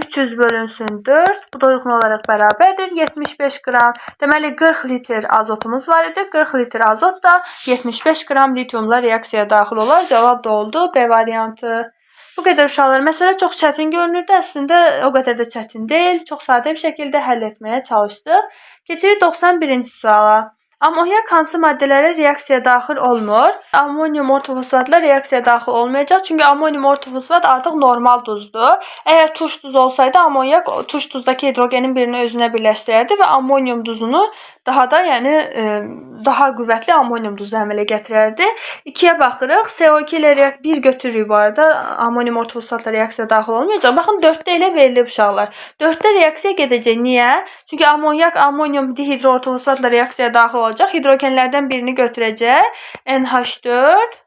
300 bölünsün 4. Bu da uyğun olaraq bərabərdir. 75 qram. Deməli 40 litr azotumuz var idi. 40 litr azot da 75 qram litiumla reaksiyaya daxil olar. Cavab da oldu B variantı. Bu qədər uşaqlar. Məsələ çox çətin görünürdü. Əslində o qədər də çətin deyil. Çox sadə bir şəkildə həll etməyə çalışdıq. Keçirik 91-ci suala. Amonyak hansı maddələrə reaksiyaya daxil olmur? Amonyum ortofosfatla reaksiyaya daxil olmayacaq. Çünki amonyum ortofosfat artıq normal duzdur. Əgər turş duz olsaydı, amonyak turş duzdakı hidrogenin birini özünə birləşdirərdi və amonyum duzunu daha da, yəni daha qüvvətli amonyum duzu əmələ gətirərdi. 2-yə baxırıq. CO2 ilə 1 götürürük bu arada. Amonyum ortofosfatla reaksiyaya daxil olmayacaq. Baxın, 4-də elə verilib uşaqlar. 4-də reaksiya gedəcək. Niyə? Çünki amonyak amonyum dihidroortofosfatla reaksiyaya daxil olacaq. Hidrogenlərdən birini götürəcək. NH4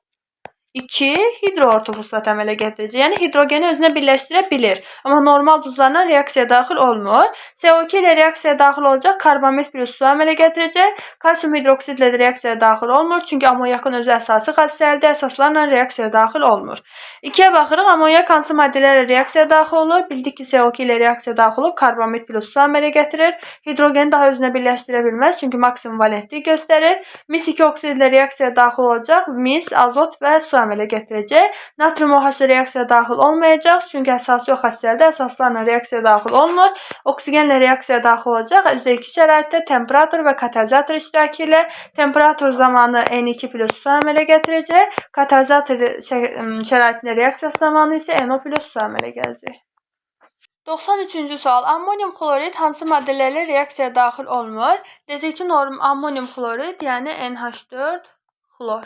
2 hidroortofosfat əmələ gətirəcək. Yəni hidrogeni özünə birləşdirə bilir. Amma normal duzlarla reaksiyaya daxil olmur. CO2 ilə reaksiyaya daxil olacaq. Karbamid plus su əmələ gətirəcək. Kalsium hidroksidlə də reaksiyaya daxil olmur. Çünki amonyakın özü əsası xassəlidir. Əsaslarla reaksiyaya daxil olmur. 2-yə baxırıq. Amonyak hansı maddələrlə reaksiyaya daxil olur? Bildik ki, CO2 ilə reaksiyaya daxil olub karbamid plus su əmələ gətirir. Hidrogeni daha özünə birləşdirə bilməz. Çünki maksimum valentlik göstərir. Mis 2 oksidlə reaksiyaya daxil olacaq. Mis, azot və su əmələ gətirəcək. Natrium OH-la reaksiyaya daxil olmayacaq. Çünki əsası yox xassəlidir. Əsaslarla reaksiyaya daxil olmur. Oksigenlə reaksiyaya daxil olacaq. Üzə 2 şəraitdə temperatur və katalizator iştirakı ilə temperatur zamanı N2 plus su əmələ gətirəcək. Katalizator şəraitində reaksiya zamanı isə NO plus su əmələ gələcək. 93-cü sual. Ammonium xlorid hansı maddələrlə reaksiyaya daxil olmur? Dedik ki, norm ammonium xlorid, yəni NH4 xlor.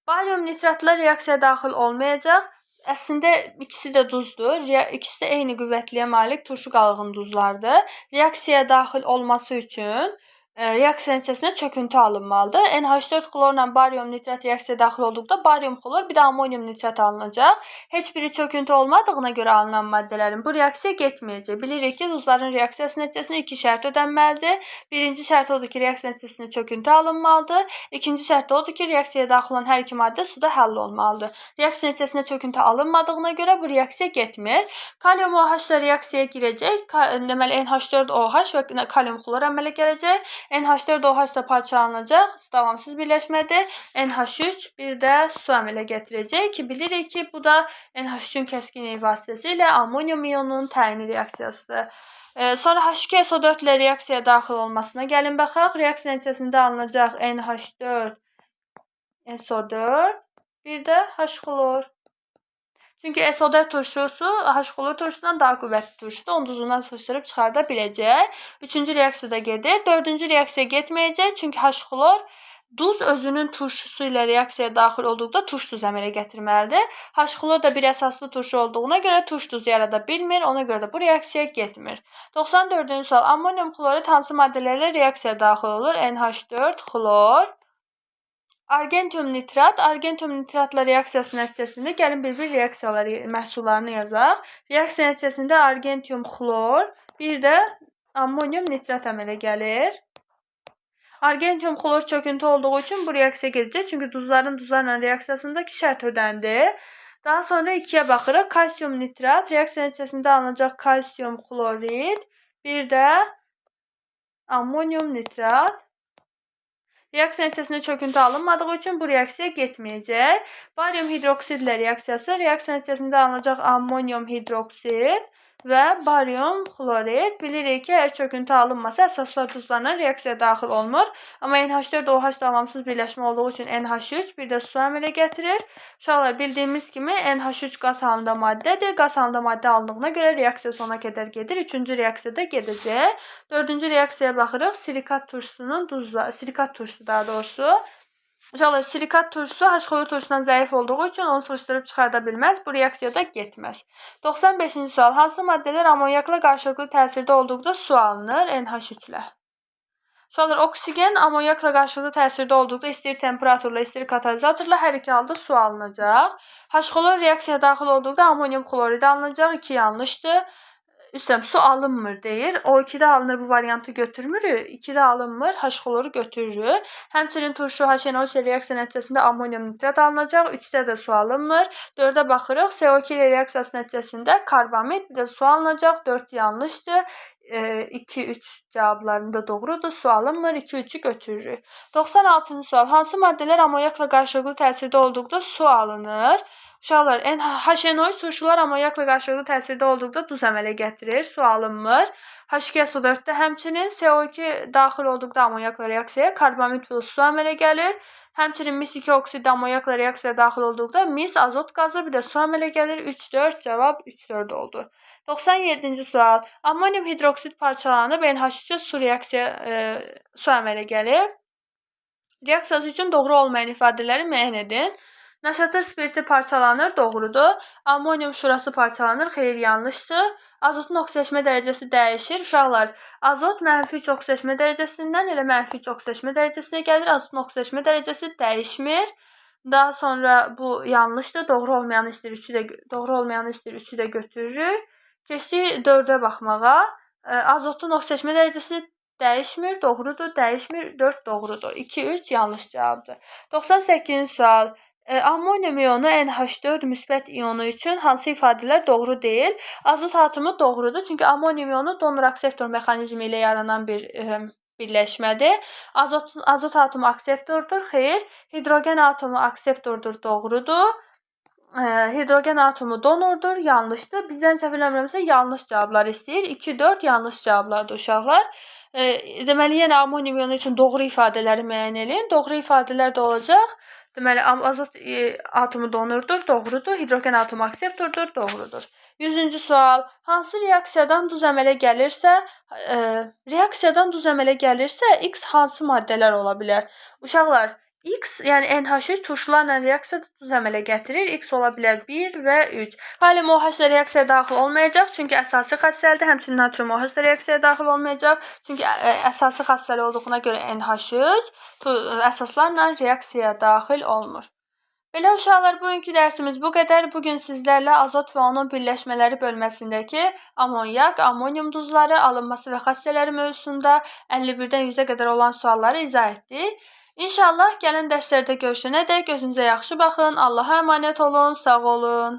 Barium nitratla reaksiyaya daxil olmayacaq. Əslində ikisi də duzdur. İkisi də eyni qüvvətliyə malik turşu qalığın duzlardır. Reaksiyaya daxil olması üçün reaksiya nəticəsində çöküntü alınmalıdır. NH4 xlorla barium nitrat reaksiyaya daxil olduqda barium xlor bir də ammonium nitrat alınacaq. Heç biri çöküntü olmadığına görə alınan maddələrin bu reaksiya getməyəcək. Bilirik ki, duzların reaksiyası nəticəsində iki şərt ödənməlidir. Birinci şərt odur ki, reaksiya nəticəsində çöküntü alınmalıdır. İkinci şərt odur ki, reaksiyaya daxil olan hər iki maddə suda həll olmalıdır. Reaksiya nəticəsində çöküntü alınmadığına görə bu reaksiya getmir. Kalium OH ilə reaksiyaya girəcək. Deməli NH4OH və kalium xlor əmələ gələcək. NH4OH da parçalanacaq. Davamsız birləşmədir. NH3 bir də su əmələ gətirəcək ki, bilirik ki, bu da NH3-ün kəskin vasitəsilə amonium ionunun təyini reaksiyasıdır. Sonra H2SO4 ilə reaksiyaya daxil olmasına gəlin baxaq. Reaksiya nəticəsində alınacaq NH4 SO4 bir də H xlor. Çünki SO4 turşusu H xlor turşusundan daha qüvvətli turşudur. Onu duzundan sıxışdırıb çıxarda biləcək. Üçüncü reaksiya da gedir. Dördüncü reaksiya getməyəcək. Çünki H xlor duz özünün turşusu ilə reaksiyaya daxil olduqda turş duz əmələ gətirməlidir. H xlor da bir əsaslı turşu olduğuna görə turş duz yarada bilmir. Ona görə də bu reaksiya getmir. 94-cü sual. Ammonium xlorid hansı maddələrlə reaksiyaya daxil olur? NH4 xlor. Argentium nitrat, argentium nitratla reaksiyası nəticəsində gəlin bir-bir reaksiyaları məhsullarını yazaq. Reaksiya nəticəsində argentium xlor, bir də ammonium nitrat əmələ gəlir. Argentium xlor çöküntü olduğu üçün bu reaksiya gedəcək. Çünki duzların duzlarla reaksiyasındakı şərt ödəndi. Daha sonra 2-yə baxırıq. Kalsium nitrat, reaksiya nəticəsində alınacaq kalsium xlorid, bir də ammonium nitrat. Reaksiya nəticəsində çöküntü alınmadığı üçün bu reaksiya getməyəcək. Barium hidroksidlə reaksiyası, reaksiya nəticəsində alınacaq ammonium hidroksid və barium xlorid. Bilirik ki, əgər çöküntü alınmasa əsaslar duzlarla reaksiyaya daxil olmur. Amma NH4OH davamsız birləşmə olduğu üçün NH3 bir də su əmələ gətirir. Uşaqlar, bildiyimiz kimi NH3 qaz halında maddədir. Qaz halında maddə alındığına görə reaksiya sona qədər gedir. Üçüncü reaksiya da gedəcək. Dördüncü reaksiyaya baxırıq. Silikat turşusunun duzla, silikat turşusu daha doğrusu. Uşaqlar, silikat turşusu H xlor turşusundan zəif olduğu üçün onu sıxışdırıb çıxarda bilməz. Bu reaksiya da getməz. 95-ci sual. Hansı maddələr amonyakla qarşılıqlı təsirdə olduqda su alınır? NH3 ilə. Uşaqlar, oksigen amonyakla qarşılıqlı təsirdə olduqda istəyir temperaturla, istəyir katalizatorla hər iki halda su alınacaq. H xlor reaksiyaya daxil olduqda amonyum xloridi alınacaq. 2 yanlışdır. Üstəm su alınmır deyir. O 2-də alınır bu variantı götürmürük. 2-də alınmır, H xloru götürürük. Həmçinin turşu HNO3 ilə reaksiya nəticəsində ammonium nitrat alınacaq. 3-də də su alınmır. 4-ə baxırıq. CO2 ilə reaksiyası nəticəsində karbamid bir də su alınacaq. 4 yanlışdır. 2, 3 cavablarında doğrudur. Su alınmır. 2, 3-ü götürürük. 96-cı sual. Hansı maddələr amonyakla qarşılıqlı təsirdə olduqda su alınır? Uşaqlar, HNO3 turşular amonyakla qarşılıqlı təsirdə olduqda duz əmələ gətirir, su alınmır. H2SO4-də həmçinin CO2 daxil olduqda amonyakla reaksiyaya karbamid plus su əmələ gəlir. Həmçinin mis 2 oksid amonyakla reaksiyaya daxil olduqda mis, azot qazı bir də su əmələ gəlir. 3-4 cavab 3-4 oldu. 97-ci sual. Ammonium hidroksid parçalanıb NH3-ə su reaksiya su əmələ gəlir. Reaksiyası üçün doğru olmayan ifadələri müəyyən edin. Naşatır spirti parçalanır, doğrudur. Ammonium şurası parçalanır, xeyr, yanlışdır. Azotun oksidləşmə dərəcəsi dəyişir. Uşaqlar, azot -3 oksidləşmə dərəcəsindən elə -3 oksidləşmə dərəcəsinə gəlir. Azotun oksidləşmə dərəcəsi dəyişmir. Daha sonra bu yanlışdır. Doğru olmayanı istəyir 3-ü də doğru olmayanı istəyir 3-ü də götürürük. Keçdik 4-ə baxmağa. Azotun oksidləşmə dərəcəsi dəyişmir, doğrudur, dəyişmir, 4 doğrudur. 2 3 yanlış cavabdır. 98-ci sual. Ammonium ionu NH4 müsbət ionu üçün hansı ifadələr doğru deyil? Azot atomu doğrudur. Çünki ammonium ionu donor akseptor mexanizmi ilə yaranan bir birləşmədir. Azot atomu akseptordur, xeyr. Hidrogen atomu akseptordur, doğrudur. Hidrogen atomu donordur, yanlışdır. Bizdən səhv eləmirəmsə yanlış cavablar istəyir. 2 4 yanlış cavablardır uşaqlar. Deməli yenə ammonium ionu üçün doğru ifadələri müəyyən eləyin. Doğru ifadələr də olacaq. Deməli, azot atomu donordur, doğrudur. Hidrogen atomu akseptordur, doğrudur. 100-cü sual. Hansı reaksiyadan duz əmələ gəlirsə, reaksiyadan duz əmələ gəlirsə, X hansı maddələr ola bilər? Uşaqlar, X, yəni NH3 turşularla reaksiyada duz əmələ gətirir. X ola bilər 1 və 3. Kalium OH ilə reaksiyaya daxil olmayacaq, çünki əsasi xassəlidir. Həmçinin natrium OH ilə reaksiyaya daxil olmayacaq, çünki əsasi xassəli olduğuna görə NH3 əsaslarla reaksiyaya daxil olmur. Belə uşaqlar, bugünkü dərsimiz bu qədər. Bugün sizlərlə azot və onun birləşmələri bölməsindəki amonyak, ammonium duzları, alınması və xassələri mövzusunda 51-dən 100-ə qədər olan sualları izah etdik. İnşallah gələn dərslərdə görüşənədək gözünüzə yaxşı baxın. Allaha əmanət olun, sağ olun.